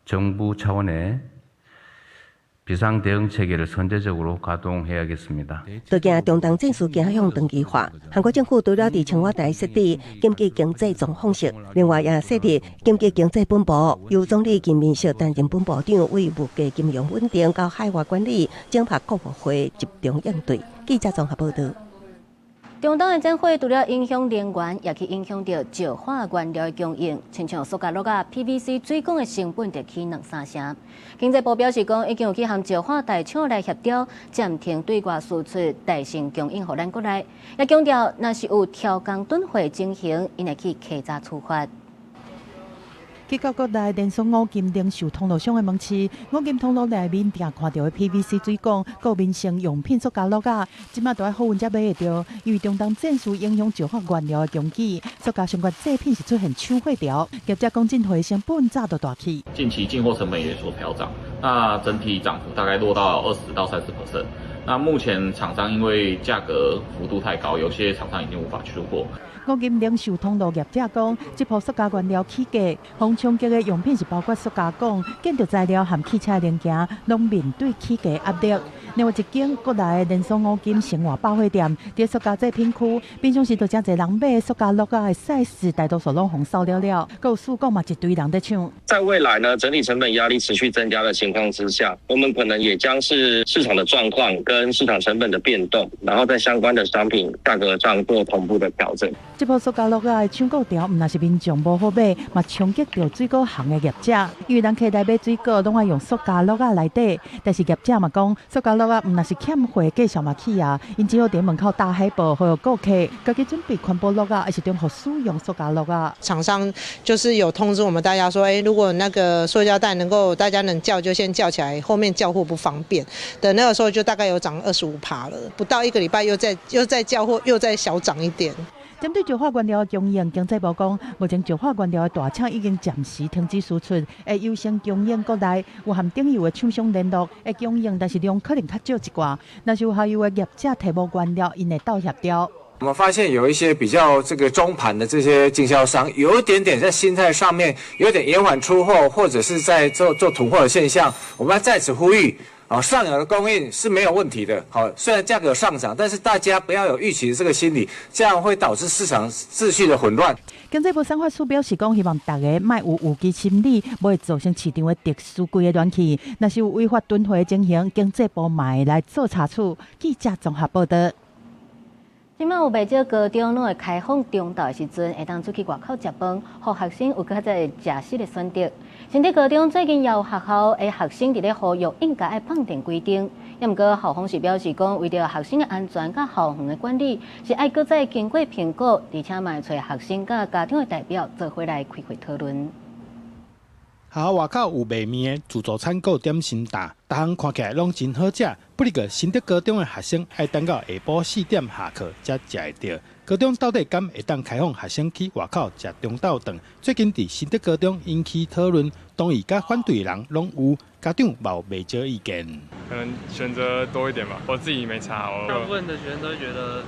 Speaker 6: 정부 차원의 비상 대응 체계를 선제적으로 가동해야겠습니다.
Speaker 11: 都驚中東戰事走向長期化，韓國政府除了佇青瓦台設置緊急經濟狀況室，另外也設立緊急經濟本部，由總理金敏碩擔任本部長，為物價、金融穩定佮海外管理，整合各部會集中應對。記者綜合報道。
Speaker 1: 中東的戰火除了影響能源，也去影響著石化原料的供應，親像塑膠橐仔、PVC 水管的成本就起兩三成。經濟部表示講，已經有去和石化大廠來協調，暫停對外輸出，代先供應予咱國內。也強調，若是有超工囤貨情形，𪜶會去稽查處罰。
Speaker 12: 去到國內連鎖五金零售通路商的門市，五金通路內面定看著的 PVC 水管、閣民生用品塑膠橐仔，這馬都愛好運才買會著。因為中東戰事影響石化原料的供給，塑膠相關製品是出現搶貨潮，業者講進貨成本早就大起。
Speaker 14: 近期進貨成本也有所調漲，那整體漲幅大概落到20到30%。那目前廠商因為價格幅度太高，有些廠商已經無法出貨。
Speaker 12: 五金零售通路業者講，這波塑膠原料起價，予衝擊的用品是包括塑膠管、建築材料和汽車零件，攏面對起價壓力。另外一間國內的連鎖五金生活百貨店，佇塑膠製品區，平常時都誠濟人買塑膠橐仔的 size，大多數攏予掃了了，閣有四股嘛一堆人佇搶。
Speaker 20: 在未來呢，整體成本壓力持續增加的情況之下，我們可能也將視市場的狀況跟市場成本的變動，然後在相關的商品價格上做同步的調整。
Speaker 12: 這波塑膠橐仔的搶購潮，毋但是民眾無好買，嘛衝擊著水果行的業者。因為人客來買水果，攏愛用塑膠橐仔來袋。但是業者嘛講，塑膠橐仔毋但是欠貨，價數嘛起啊，𪜶只好佇門口打海報，呼籲顧客家己準備環保橐仔，抑是重複使用塑膠橐仔。
Speaker 15: 廠商就是有通知我們大家說，如果那個塑膠袋能夠大家能叫就先叫起來，後面叫貨不方便。等那個時候就大概有漲25趴了，不到一個禮拜又再叫貨，又再小漲一點。
Speaker 12: 針對石化原料的供應，經濟部講，目前石化原料的大廠已經暫時停止輸出，會優先供應國內。有和頂游的廠商聯絡，會供應，但是量可能較少一寡。若是有下游的業者提無原料，𪜶會鬥協調。
Speaker 4: 我們發現有一些比較這個中盤的這些經銷商，有一點點在心態上面有點延緩出貨，或者是在做做囤貨的現象。我們要在此呼籲，啊，上游的供應是沒有問題的。好，雖然價格上漲，但是大家不要有預期的這個心理，這樣會導致市場秩序的混亂。
Speaker 12: 經濟部產發署表示講，希望大家莫有預期心理，無會造成市場的特殊規个亂去。若是有違法囤貨的情形，經濟部嘛會來做查處。記者綜合報道。
Speaker 1: 這擺有袂少高中攏會開放中晝的時陣，會當出去外口食飯，予學生有較濟食食的選擇。新竹高中最近也有學校的學生佇咧呼籲應該愛放電規定，也毋過校方是表示講，為著學生的安全佮校園的管理，是愛閣再經過評估，而且嘛會揣學生佮家長的代表做伙來開會討論。
Speaker 7: 學校外口有賣麵的自助餐，閣有點心檔，逐項看起來攏真好食。不過新竹高中的學生愛等到下晡4點下課才食會著。高中到底敢會當開放學生去外口食中晝頓？最近佇新竹高中引起討論，同意佮反對的人攏有，家長嘛有袂少意見。
Speaker 8: 可能選擇多一點吧，我自己沒差。
Speaker 9: 大部分的學生都會覺得，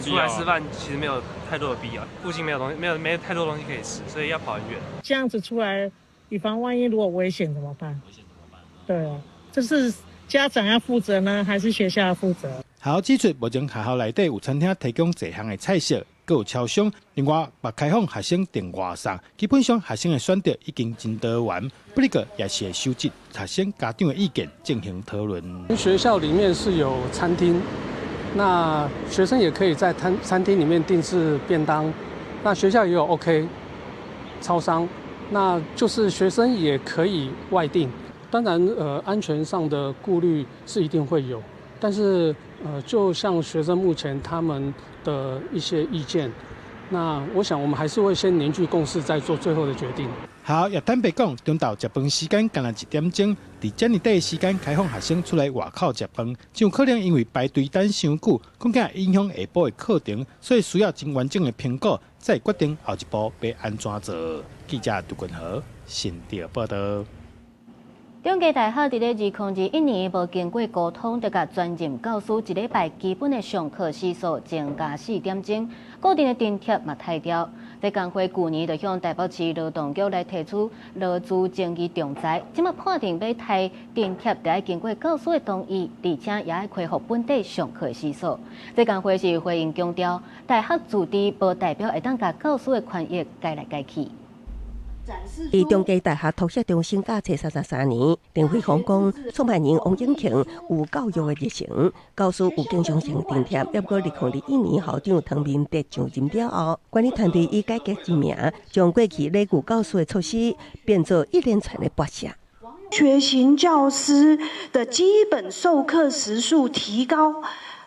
Speaker 9: 出來吃飯其實沒有太多的必要，附近沒有東西，沒有太多東西可以吃，所以要跑很遠。
Speaker 10: 這樣子出來，以防萬一如果危險怎麼辦？
Speaker 9: 危險怎麼辦？
Speaker 10: 對啊，這是家長要負責呢，還是學校要負責？
Speaker 7: 學校指出，目前學校內底有餐廳提供濟項的菜色，閣有超商。另外，嘛開放學生訂外送，基本上學生的選擇已經真多元。不過，也是會收集學生家長的意見進行討論。
Speaker 21: 學校裡面是有餐廳，那學生也可以在餐廳裡面訂製便當。那學校也有 OK 超商，那就是學生也可以外訂。當然，安全上的顧慮是一定會有，但是，就像學生目前他們的一些意見，那我想我們還是會先凝聚共識，再做最後的決定。
Speaker 7: 好，也坦白講，中晝食飯時間干焦1點鐘，佇遮爾短的時間開放學生出來外口食飯，真有可能因為排隊等傷久，恐驚影響下晡的課程，所以需要真完整的評估，再決定後一步欲按怎做。記者杜君豪新竹報道。
Speaker 1: 中繼大學佇咧2021年無經過溝通，就共專任教師一禮拜基本的上課時數增加4點鐘，固定的津貼嘛刣掉。這工會舊年就向台北市勞動局來提出勞資爭議仲裁，這擺判定欲刣津貼，著愛經過教師的同意，而且也愛恢復本底上課時數。這工會是回應強調，大學自治無代表會當共教師的權益改來改去。
Speaker 11: 佇中繼大學托協中心教冊33年，陳輝鴻講，創辦人王永慶有教育的熱誠，教師有經常性津貼。毋過2021年校長湯明德上任了後，管理團隊以改革之名，將過去禮遇教師的措施變做一連串的剝削。
Speaker 22: 學型教師的基本授課時數提高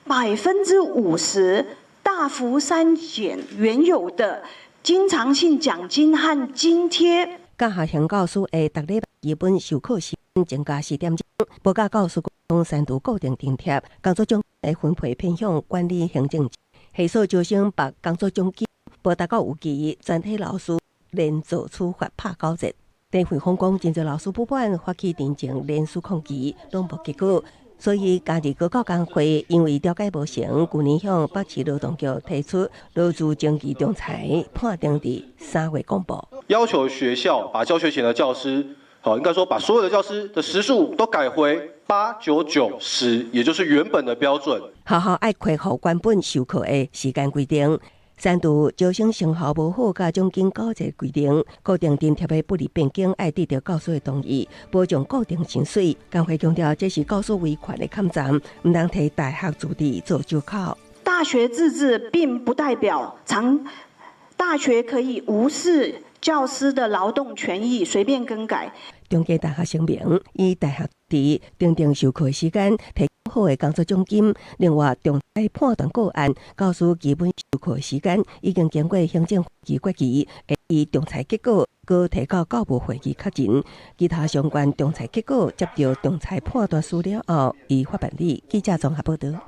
Speaker 22: 50%，大幅刪減原有的經常性獎金和津貼。
Speaker 11: 教學型教師的逐禮拜基本授課時間增加4點鐘，無佮教師講刪除固定津貼，工作獎的分配偏向管理行政。系所招生拔工作獎金，無達到預期，全體老師連坐處罰拍狗節。陳慧峰講，真濟老師不滿發起停前連署抗議，攏無結果。所以，嘉義高教工會因為調解無成，舊年向北市勞動局提出勞資爭議仲裁，判定佇3月公布。
Speaker 23: 要求學校把教學型的教師，好，應該說把所有的教師的時數都改回8、9、9、10，也就是原本的標準。
Speaker 11: 學校愛恢復原本授課的時間規定。刪除招生成效無好佮獎金九折規定，固定津貼的不利變更愛得著教師的同意，保障固定薪水。工會強調，這是教師維權的抗戰，毋通提大學自治做藉口。
Speaker 22: 大學自治並不代表長大學可以無視教師的勞動權益，隨便更改。
Speaker 11: 中繼大學聲明，以大學自治訂定授課時間，提供好的工作獎金。另外，仲裁判斷個案，教師基本授課時間已經經過行政會議決議，會依仲裁結果，閣提交教務會議確認。其他相關仲裁結果，接著仲裁判斷書了後，依法辦理。記者綜合報道。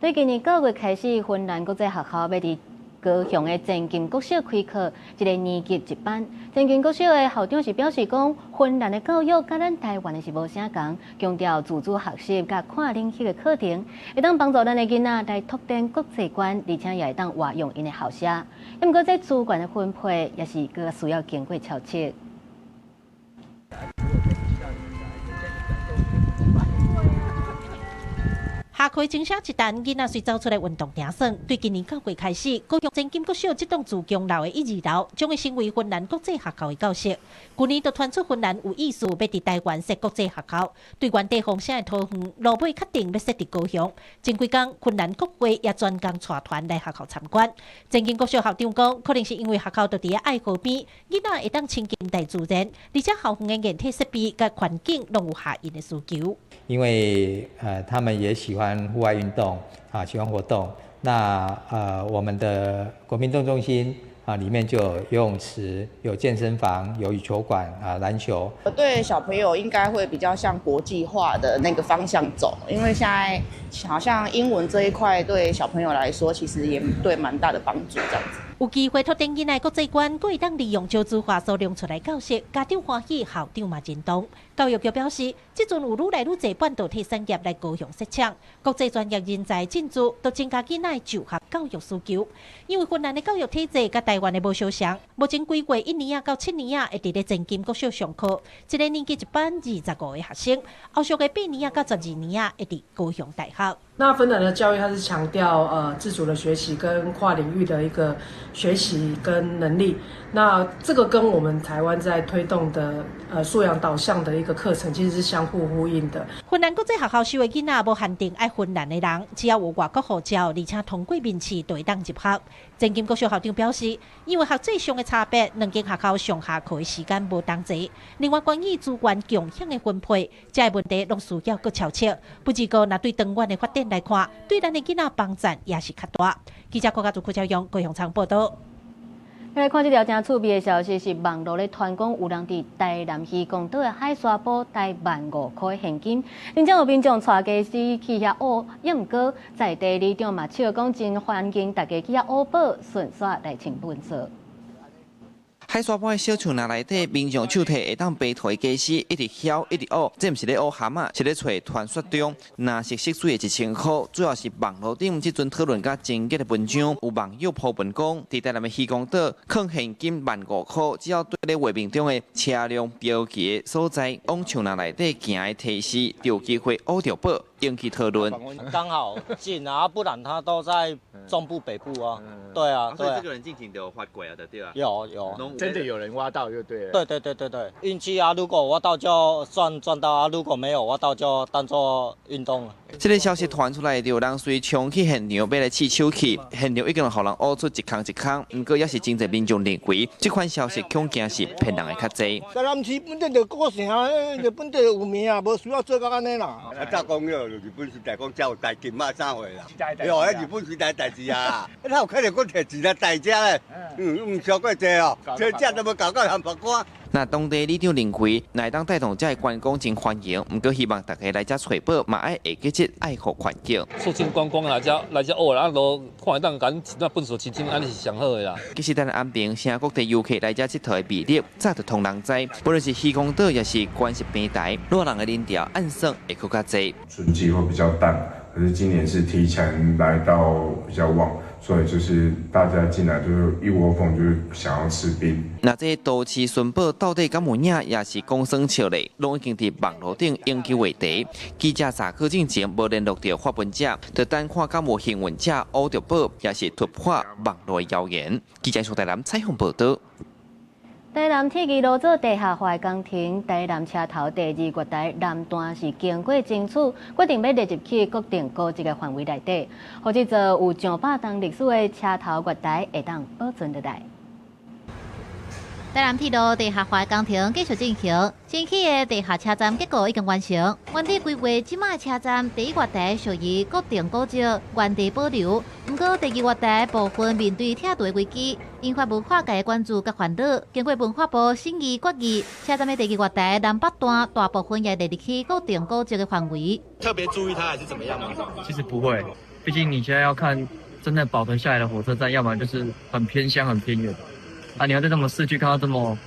Speaker 1: 對今年9月開始，芬蘭國際學校欲佇高雄的前金國小開課，一个年級一班。前金國小的校長是表示講，芬蘭的教育佮咱台灣的是無啥仝，強調自主學習佮跨領域的課程，會當幫助咱的囡仔來拓展國際觀，而且也會當活用𪜶的校舍。毋過這資源的分配也是閣需要經過調整。
Speaker 12: 下課鐘聲一彈，囡仔隨走出來運動埕耍。對今年9月開始，高雄前金國小這棟自強樓的一、二樓將會成為芬蘭國際學校的教室。去年就傳出芬蘭有意思欲佇台灣設國際學校，對原地方省的桃園，落尾確定欲設佇高雄。前幾工，芬蘭國會也專工帶團來學校參觀。前金國小校長講，可能是因為學校就佇愛河邊，囡仔會當親近大自然，而且校園的硬體設備佮環境攏有合𪜶的需求。
Speaker 13: 因為他們也喜歡戶外運動啊，喜歡活動。那我們的國民運動中心啊，裡面就有游泳池、有健身房、有羽球館啊、籃球。
Speaker 16: 對小朋友應該會比較向國際化的那個方向走，因為現在好像英文這一塊對小朋友來說，其實也對蠻大的幫助，這樣子。
Speaker 12: 有機會拓展囡仔國際觀，閣會當利用少子化所量出來教室，家長歡喜，校長嘛認同。教育局表示，這陣有愈來愈濟半導體產業來高雄設廠，國際專業人才進駐，都增加囡仔就學教育需求。因為芬蘭的教育體制佮台灣的無相像，目前規劃1年仔到7年仔會佇咧前金國小上課，一个年級一班25個學生，後續的8年仔到12年仔會佇高雄大學。
Speaker 18: 那芬蘭的教育，它是強調自主的學習跟跨領域的一個學習跟能力。那這個跟我們台灣在推動的素養導向的一個課程，其實是相互呼應的。
Speaker 12: 芬蘭國際學校收的囡仔無限定愛芬蘭的人，只要有外國護照，而且通過面試，就會當入學。前金國小校長表示，因為學制上的差別，兩間學校上下課的時間無同齊。另外，關於資源共享的分配，這个問題攏需要閣調整。不過，若對長遠的發展來看，對咱的囡仔幫助也是較大。記者郭家祖、郭朝陽、高雄場報道。
Speaker 1: 來看這條真趣味的消息，是網路咧傳講有人佇台南漁港島的海沙埔提15,000塊現金，真正有民眾帶家私去遐挖，也毋過在地里長嘛笑講真歡迎大家去遐挖寶，順紲來清糞掃。
Speaker 19: 海沙埔的小樹林內底，民眾手提會當爬佗的家私，一直囂一直挖，這毋是咧挖蛤仔，是咧揣傳說中藍色色水的1000箍。主要是網路頂這陣討論甲真假的文章，有網友 po 文講，佇台南的漁港島，囥現金15,000箍，只要對咧畫面中的車輛標記的所在，往樹林內底行的提示，就有機會挖著寶，引起討論。
Speaker 24: 剛好近啊，不然他都在中部北部啊。對啊，
Speaker 19: 所以這個人進前就有發過啊，對啊。
Speaker 24: 有。
Speaker 25: 真的有人挖到就對了。
Speaker 24: 對對對對對，運氣啊！如果挖到就算賺到啊，如果沒有挖到就當做運動了。
Speaker 19: 這個消息傳出來，就有人隨衝去現場欲來試手氣，現場已經予人挖出一空一空，毋過也是真濟民眾認為，這款消息恐驚是騙人的較濟。
Speaker 5: 台南市本身就古城，就本地有名啊，無需要做到按呢啦。
Speaker 26: 啊，早講了，日本時代講才有代金啊，啥貨啦？喲，彼日本時代代誌啊，哪有可能閣提錢來代遮咧？毋超過濟哦，這這都無搞到鹹白瓜。
Speaker 19: 那當地里長認為，若會當帶動遮的觀光真歡迎，毋過希望大家來遮揣寶，嘛愛會記得愛護環境。
Speaker 28: 促進觀光來遮來遮學啦，啊，都看會當共那糞掃清清，按呢是上好的啦。
Speaker 19: 其實，咱安平城各地遊客來遮𨑨迌的魅力，早就通人知。無論是漁港島，抑是觀夕平台，熱人的人潮按算會閣較濟。
Speaker 29: 春季會比較淡，可是今年是提前來到比較旺。所以就是大家進來就是一窩蜂，就是想要吃冰。
Speaker 19: 那這都市尋寶到底敢有影，也是講耍笑咧，攏已經佇網路頂引起話題。記者查考進前無聯絡著發文者，就等看敢有幸運者挖著寶，也是突破網路謠言。記者蘇台南採訪報導。
Speaker 1: 台南鐵支路做地下化工程，台南車頭第二月台南段是經過爭取，決定欲列入去國定古蹟的範圍內底，予這座有上百年歷史的車頭月台會當保存落來。
Speaker 30: 台南鐵路地下化工程繼續進行，新起的地下車站結構已經完成。原地規劃這擺車站第一月台屬於國定古蹟，原地保留。毋過第二月台部分面對拆除危機，引發文化界關注佮煩惱。經過文化部審議決議，車站的第二月台南北段大部分也列入去國定古蹟的範圍。
Speaker 31: 特別注意它還是怎麼樣嗎？
Speaker 8: 其實不會，畢竟你現在要看
Speaker 2: 真的保存下來的火車站，要麼就是很偏鄉、很偏遠。啊，你要在這麼市區看到這麼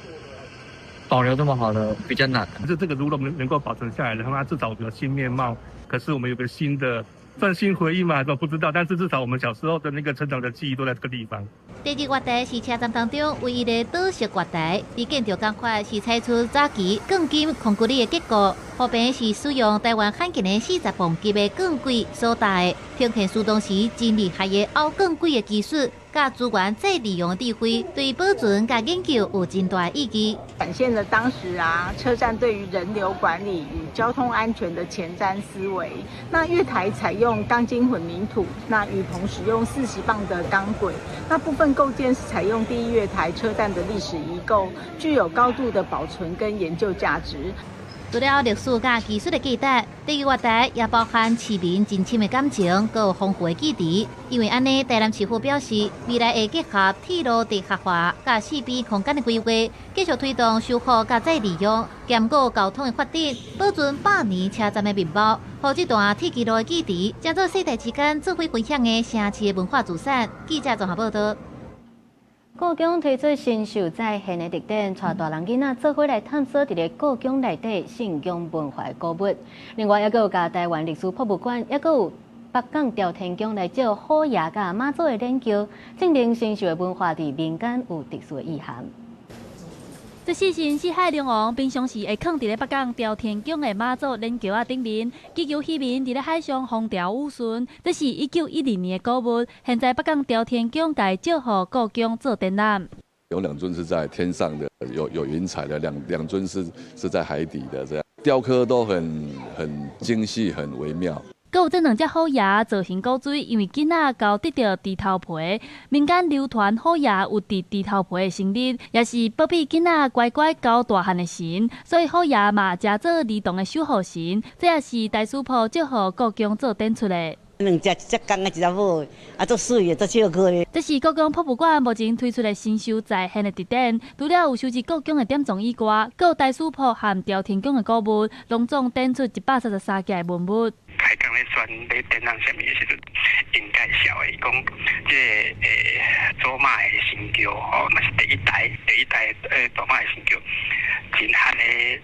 Speaker 2: 保留這麼好的，比較難。
Speaker 3: 就這個如果能夠保存下來的話，至少有新面貌。可是我們有個新的。算新回憶嘛，都不知道，但是至少我們小時候的那個成長的記憶都在這個地方。
Speaker 30: 第二月台是車站當中唯一的島式月台，佇建築工法是採取早期鋼筋混凝土的結構，後邊是使用台灣罕見的40磅級的鋼軌所搭的，呈現出當時真厲害的拗鋼軌的技術，佮資源再利用的智慧，對保存佮研究有真大意義。
Speaker 4: 展現了當時啊車站對於人流管理與交通安全的前瞻思維。那月台採用鋼筋混凝土，那雨棚使用40磅的鋼軌，那部分構件是採用第一月台車站的歷史遺構，具有高度的保存跟研究價值。
Speaker 30: 除了歷史佮技術的價值，第二月台也包含市民真深的感情，閣有豐富的記憶。因為按呢，台南市府表示，未來會結合鐵路地下化佮四邊空間的規劃，繼續推動修復佮再利用，兼顧交通的發展，保存百年車站的面貌，予這段鐵軌路的記憶，成做世代之間做伙分享的城市的文化資產。記者綜合報道。
Speaker 1: 故宮推出神獸再現的特展，帶大人囡仔做伙來探索佇咧故宮內底信仰文化的古物。另外，猶閣有共台灣歷史博物館，猶閣有北港朝天宮來借虎爺佮媽祖的研究，證明神獸的文化佇民間有特殊的意涵。
Speaker 6: 這四神四海龍王平常時會囥佇咧北港朝天宮的媽祖蓮轎仔頂面，祈求漁民佇咧海上風調雨順。這是1912年的古物，現在北港朝天宮共借予故宮做展覽。
Speaker 14: 有兩尊是在天上的，有雲彩的，兩尊是在海底的，這樣雕刻都很精細，很微妙。
Speaker 6: 閣有這兩隻虎爺造型古錐，因為囡仔𠢕得著豬頭皮，民間流傳虎爺有佇豬頭皮的生日，也是保庇囡仔乖乖𠢕大漢的神，所以虎爺嘛成做兒童的守護神。這也是台史博借予故宮做展出的。
Speaker 15: 兩隻，一隻公的，一隻母的，啊，足媠的，足笑可的。
Speaker 6: 這是故宮博物館目前推出的神獸再現的特展，除了有收集故宮的典藏以外，閣有台史博和朝天宮的古物，攏總展出133件的文物。
Speaker 17: 開講咧選咧展覽啥物的時陣，𪜶介紹的，伊講這個祖媽的神轎吼，嘛是第一代大媽的神轎，真罕的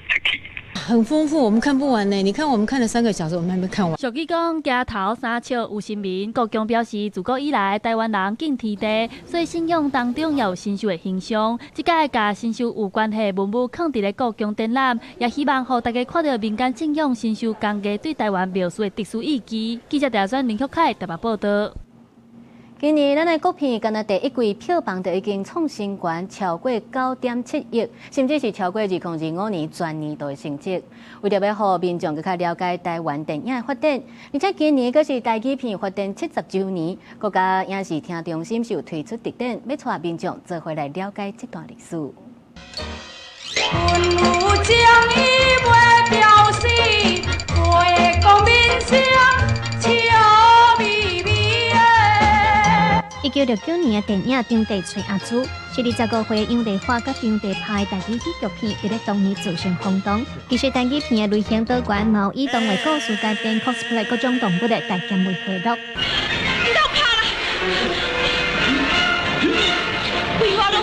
Speaker 17: 出去。
Speaker 20: 很豐富，我們看不完呢。你看，我們看了3個小時，我們還沒看完。
Speaker 6: 俗語講，行頭三尺有神明。故宮表示，自古以來，台灣人敬天地，所以信仰當中也有神獸的形象。這擺共神獸有關係的文物，囥佇咧故宮展覽，也希望予大家看著民間信仰神獸工藝對台灣廟宇的特殊意義。記者鄭選林旭凱台北報道。
Speaker 1: 今年咱的國片，敢若第一季票房就已經創新高，超過9.7億，甚至是超過2025年全年度的成績。為著欲予民眾閣較了解台灣電影的發展，而且今年閣是台語片發展70週年，國家影視聽中心是有推出特展，欲帶民眾做伙來了解這段歷史。
Speaker 25: 阮有情意袂表示，袂講面聲笑眯眯。
Speaker 27: 1969年的電影《張地揣阿珠》，是25歲楊麗花佮張地拍的台語喜劇片，佇咧當年造成轟動。其實台語片的類型多元，嘛有以動畫故事改編 cosplay 各種動物的大兼為娛樂。
Speaker 25: 你都怕啦？規話攏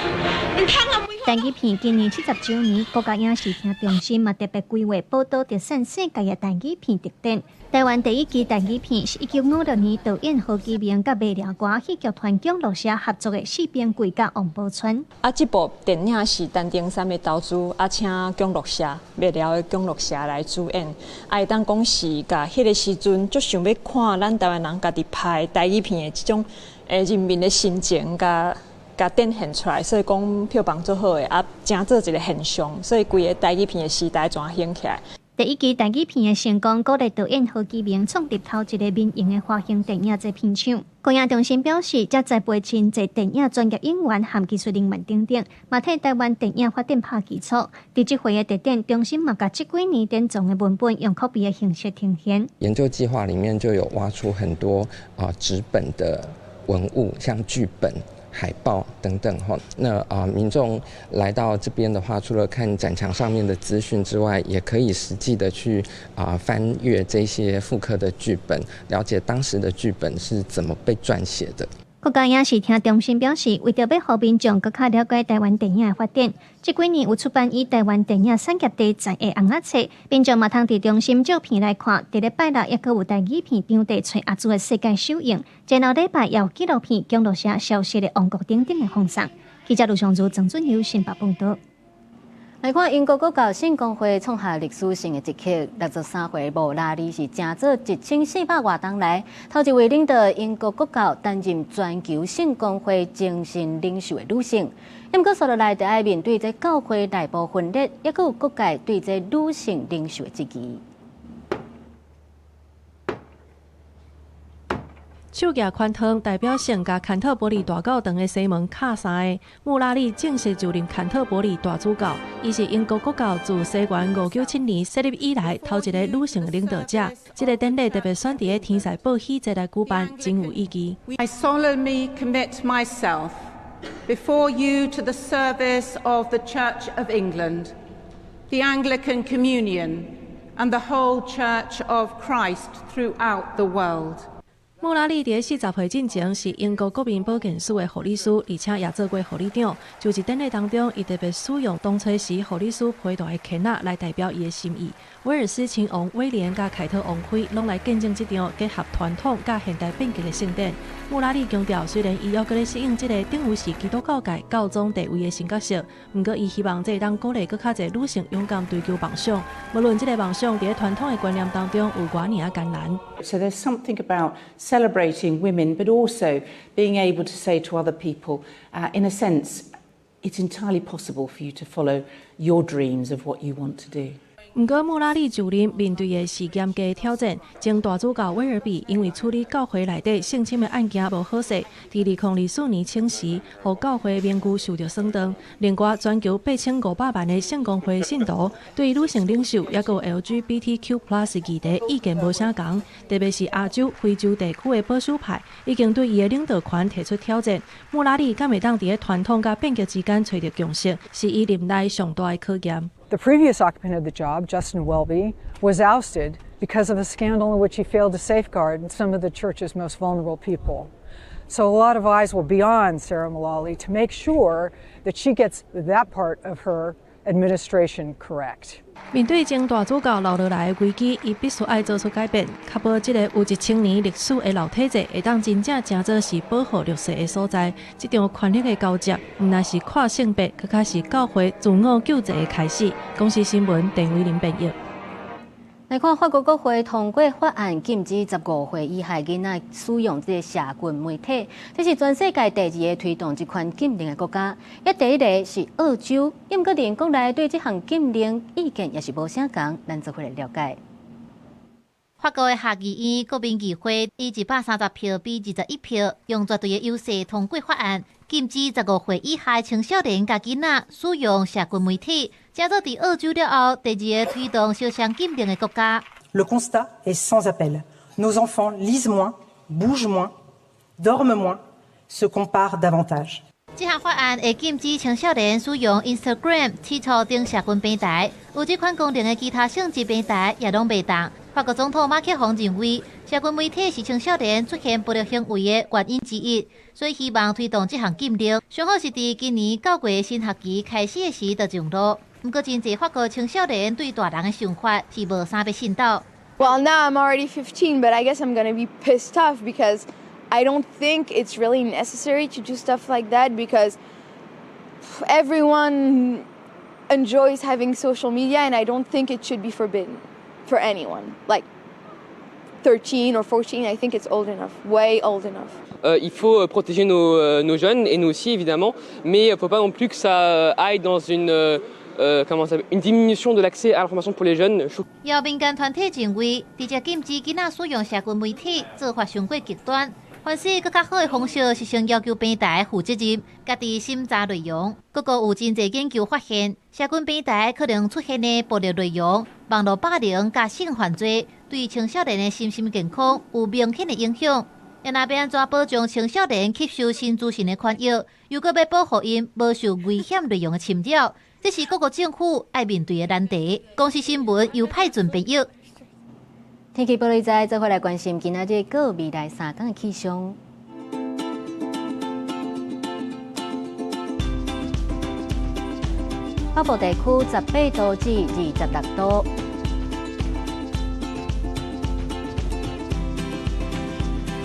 Speaker 25: 毋通啊！
Speaker 27: 台語片今年70週年，國家影視聽中心嘛特別規劃寶島特產世界的台語片特展。台灣第一支台語片是1956年導演何基明佮馬料歌戲劇團蔣樂社合作的《四兵貴佮王寶釧》。
Speaker 31: 啊，這部電影是陳登山的投資，啊，請蔣樂社麥寮的蔣樂社來主演。啊，會當講是共彼个時陣，足想欲看咱台灣人家己拍台語片的這種人民的心情，共展現出來，所以講票房足好的，啊，成做一個現象，所以規个台語片的時代全興起來。
Speaker 27: 第一支台語片的成功，鼓勵導演何基明創立頭一個民營的華興電影製片廠。國影中心表示，這栽培真濟電影專業演員和技術人員等等，嘛替台灣電影發展拍基礎。佇這回的特展中心嘛，共這幾年典藏的文本用拷貝的形式呈現。
Speaker 32: 研究計劃裡面就有挖出很多啊紙本的文物，像劇本。
Speaker 7: 海報等等哈。那啊，民眾來到這邊的話，除了看展牆上面的資訊之外，也可以實際的去啊翻閱這些復刻的劇本，了解當時的劇本是怎麼被撰寫的。
Speaker 27: 國家影視聽中心表示，為著欲予民眾閣較了解台灣電影的發展，這幾年有出版以台灣電影產業題材的尪仔冊，民眾嘛通佇中心借片來看。佇咧拜六，猶閣有台語片場地揣阿祖的世界首映，前後禮拜也有紀錄片《蔣洛社消失的王國》等等的放送。記者盧尚如、曾俊友新北報導。
Speaker 1: 來看英國國教聖公會創下歷史性的一刻，63歲穆拉利是成做1400外冬來頭一位領導英國國教擔任全球聖公會精神領袖的女性。毋過，紲落來就愛面對這教會內部分裂，抑閣有各界對這女性領袖的質疑。
Speaker 9: 手舉寬敞，代表性共坎特伯里大教堂的西門敲三下，穆拉利正式就任坎特伯里大主教。伊是英國國教自西元597年設立以來頭一個女性領導者。這個典禮特別選佇咧天使報喜節來舉辦，真有意義。
Speaker 10: I solemnly commit myself before you to the service of the Church of England, the Anglican Communion, and the whole Church of Christ throughout the world.
Speaker 9: 穆拉利佇40歲進前是英國國民保健署的護理師，而且也做過護理長。就職典禮當中，伊特別使用當初時護理師佩戴的鉗仔來代表伊的心意。威爾斯親王威廉佮凱特王妃攏來見證這場結合傳統佮現代變革的盛典。穆拉利強調，雖然伊猶閣咧適應這個等於是基督教界教宗地位的新角色，毋過伊希望這會當鼓勵閣較濟女性勇敢追求夢想，無論這個夢想佇咧傳統的觀念當中有偌爾仔艱難。
Speaker 10: So there's something about celebrating women, but also being able to say to other people, in a sense, it's entirely possible for you to follow your dreams of what you want to do.
Speaker 9: 毋過穆拉利就任面對的是嚴格挑戰。前大主教威爾比因為處理教會內底性侵的案件無好勢，佇2024年請辭，予教會名譽受著損斷。另外，全球8500萬的聖公會信徒對女性領袖抑閣有 LGBTQ+ 議題意見無相仝，特別是亞洲、非洲地區的保守派已經對伊的領導權提出挑戰。穆拉利敢會當佇咧傳統佮變革之間揣著共識，是伊任內上大的考驗。
Speaker 11: The previous occupant of the job, Justin Welby, was ousted because of a scandal in which he failed to safeguard some of the church's most vulnerable people. So a lot of eyes will be on Sarah Mullally to make sure that she gets that part of her administration correct.
Speaker 9: 面對前大主教留落來的危機，伊必須愛做出改變，確保這個有1000年歷史的老體制會當真正成做是保護弱勢的所在。這場權力的交接，毋但是跨性別，閣較是教會自我救濟的開始。公視新聞，鄧偉林編譯。
Speaker 1: 來看法國國會通過法案，禁止15歲以下囡仔使用這个社群媒體，這是全世界第二个推動這款禁令的國家。抑第一个是澳洲，毋過連國內對這項禁令意見也是無相仝，咱做伙來了解。
Speaker 30: 法國的下議院國民議會以130票比21票，用絕對的優勢通過法案，禁止15歲以下青少年佮囡仔使用社群媒體，成做佇澳洲了後第二个推動相像禁令的國家。
Speaker 12: Le constat est sans appel. Nos enfants lisent moins, bougent moins, dorment moins, se comparent davantage.
Speaker 30: 這項法案會禁止青少年使用 Instagram、TikTok 等社群平台，有這款功能的其他性質平台也攏袂當。法國總統馬克宏認為，社群媒體是青少年出現暴力行為的原因之一，所以希望推動這項禁令。上好是佇今年9月新學期開始的時就上路。毋過，真濟法國青少年對大人的想法是無啥欲信到。
Speaker 13: Well, now I'm already 15, but I guess I'm gonna be pissed off because I don't think it's really necessary to do stuff like that because everyone enjoys having social media and I don't think it should be forbidden for anyone. Like 13 or 14, I think it's old enough, way old enough.
Speaker 16: Il faut protéger nos jeunes et nous aussi évidemment, mais il ne faut pas non plus que ça aille dans comment ça, une diminution de l'accès à l'information pour les jeunes.
Speaker 30: 有民間團體認為，直接禁止囡仔使用社群媒體做法傷過極端。凡是閣較好的方式是先要求平台負責任，家己審查內容。閣閣有真濟研究發現，社群平台可能出現的暴力內容、網路霸凌佮性犯罪，對青少年的身心健康有明顯的影響。若欲按怎保障青少年吸收新資訊的權益，又閣欲保護𪜶無受危險內容的侵擾，這是各國政府愛面對的難題。公視新聞由派准編譯。
Speaker 1: 天氣報你知，做伙來關心今仔日閣未來3天的氣象。北部地區18度至26度，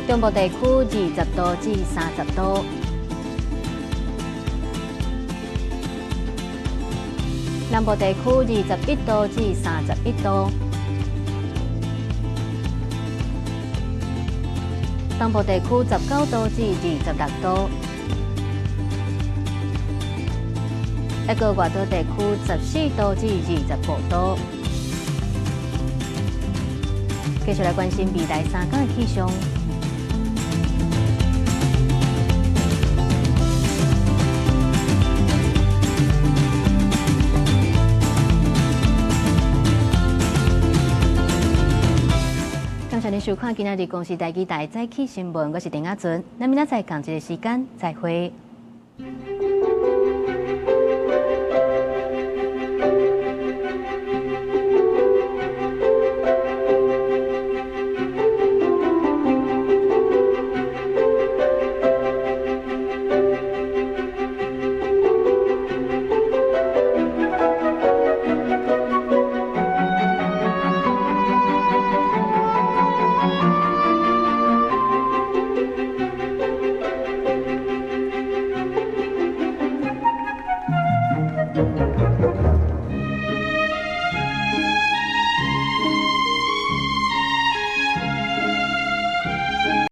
Speaker 1: 中部地區20度至30度，南部地區21度至31度，東部地區19度至26度。一個外島地區14度至25度。繼續來關心未來3天的氣象。感謝您收看今仔日公視台語台早起新聞，我是陳亞純，咱明仔載仝一个時間再會。